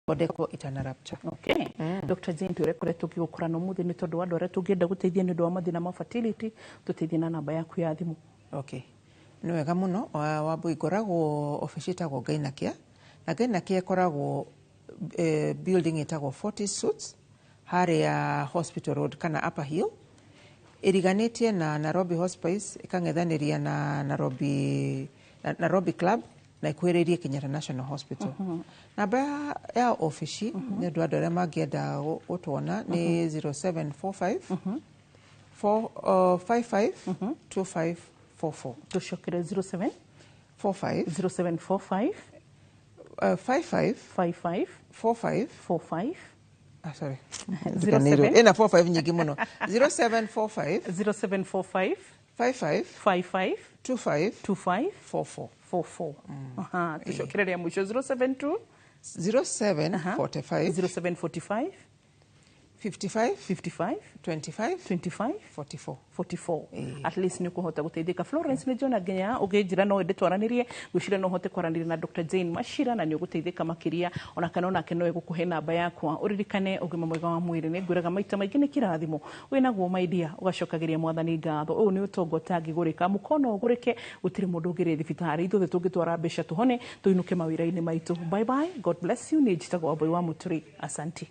C: thondekwo itana rupture.
B: Okay. Dr. Jane, twĩre kũrĩa tũngĩgũkora na ũmũthĩ nĩ tondũ wa andũ arĩa tũngĩenda gũteithia nĩ ũndũ wa mathĩna ma fertility, tũteithie na namba yaku ya thimũ.
C: Okay. Nĩ wega mũno. Wambui, ngoragwo obici ĩtagwo Gainakia, na Gainakia ĩkoragwo building ĩtagwo 40 Suites harĩa Hospital Road kana Upper Hill, ĩriganĩtie na Nairobi Hospice, ĩkang'ethanĩria na Nairobi Club na ĩkuhĩrĩirie Kenyatta National Hospital. Namba ya obici nĩ ũndũ wa andũ arĩa mangĩenda gũtuona nĩ 0745 4 55 2544.
B: Tũcokere, 07
C: 45.
B: 0745.
C: 55.
B: 55.
C: 45.
B: 45.
C: Ah, sorry.
B: 07.
C: Ĩna 45 nyingĩ mũno. 0745.
B: 0745.
C: 55.
B: 55.
C: 25.
B: 25.
C: 44.
B: 44. Aha, tũcokere rĩa mũico, 072.
C: 0745.
B: 0745.
C: 55.
B: 55.
C: 25.
B: 25.
C: 44.
B: 44. At least nĩ ũkũhota gũteithĩka. Florence, nĩ njona nginya ũngĩnjĩra no ende twaranĩrie, ngwĩciria no ũhote kwaranĩria na Dr. Jane Machira na nĩ ũgũteithĩka makĩria, ona kana onake no egũkũhe namba yakwa. Ũririkane, ũgima mwega wa mwĩrĩ nĩ ngwĩraga maita maingĩ nĩ kĩrathimo wĩnaguo maidia, ũgacokagĩria mwathani ngatho. Ũyũ nĩ ũtonga ũtangĩgũrĩka, mũkono ũgũrĩke, gũtirĩ mũndũ ũngĩrĩ thibitarĩ, ithuothe tũngĩtwara mbeca tũhone tũinũke mawĩra-inĩ maitũ. Bye bye, God bless you. Nĩ njĩtagwo Wambui wa Mũturi, asanti.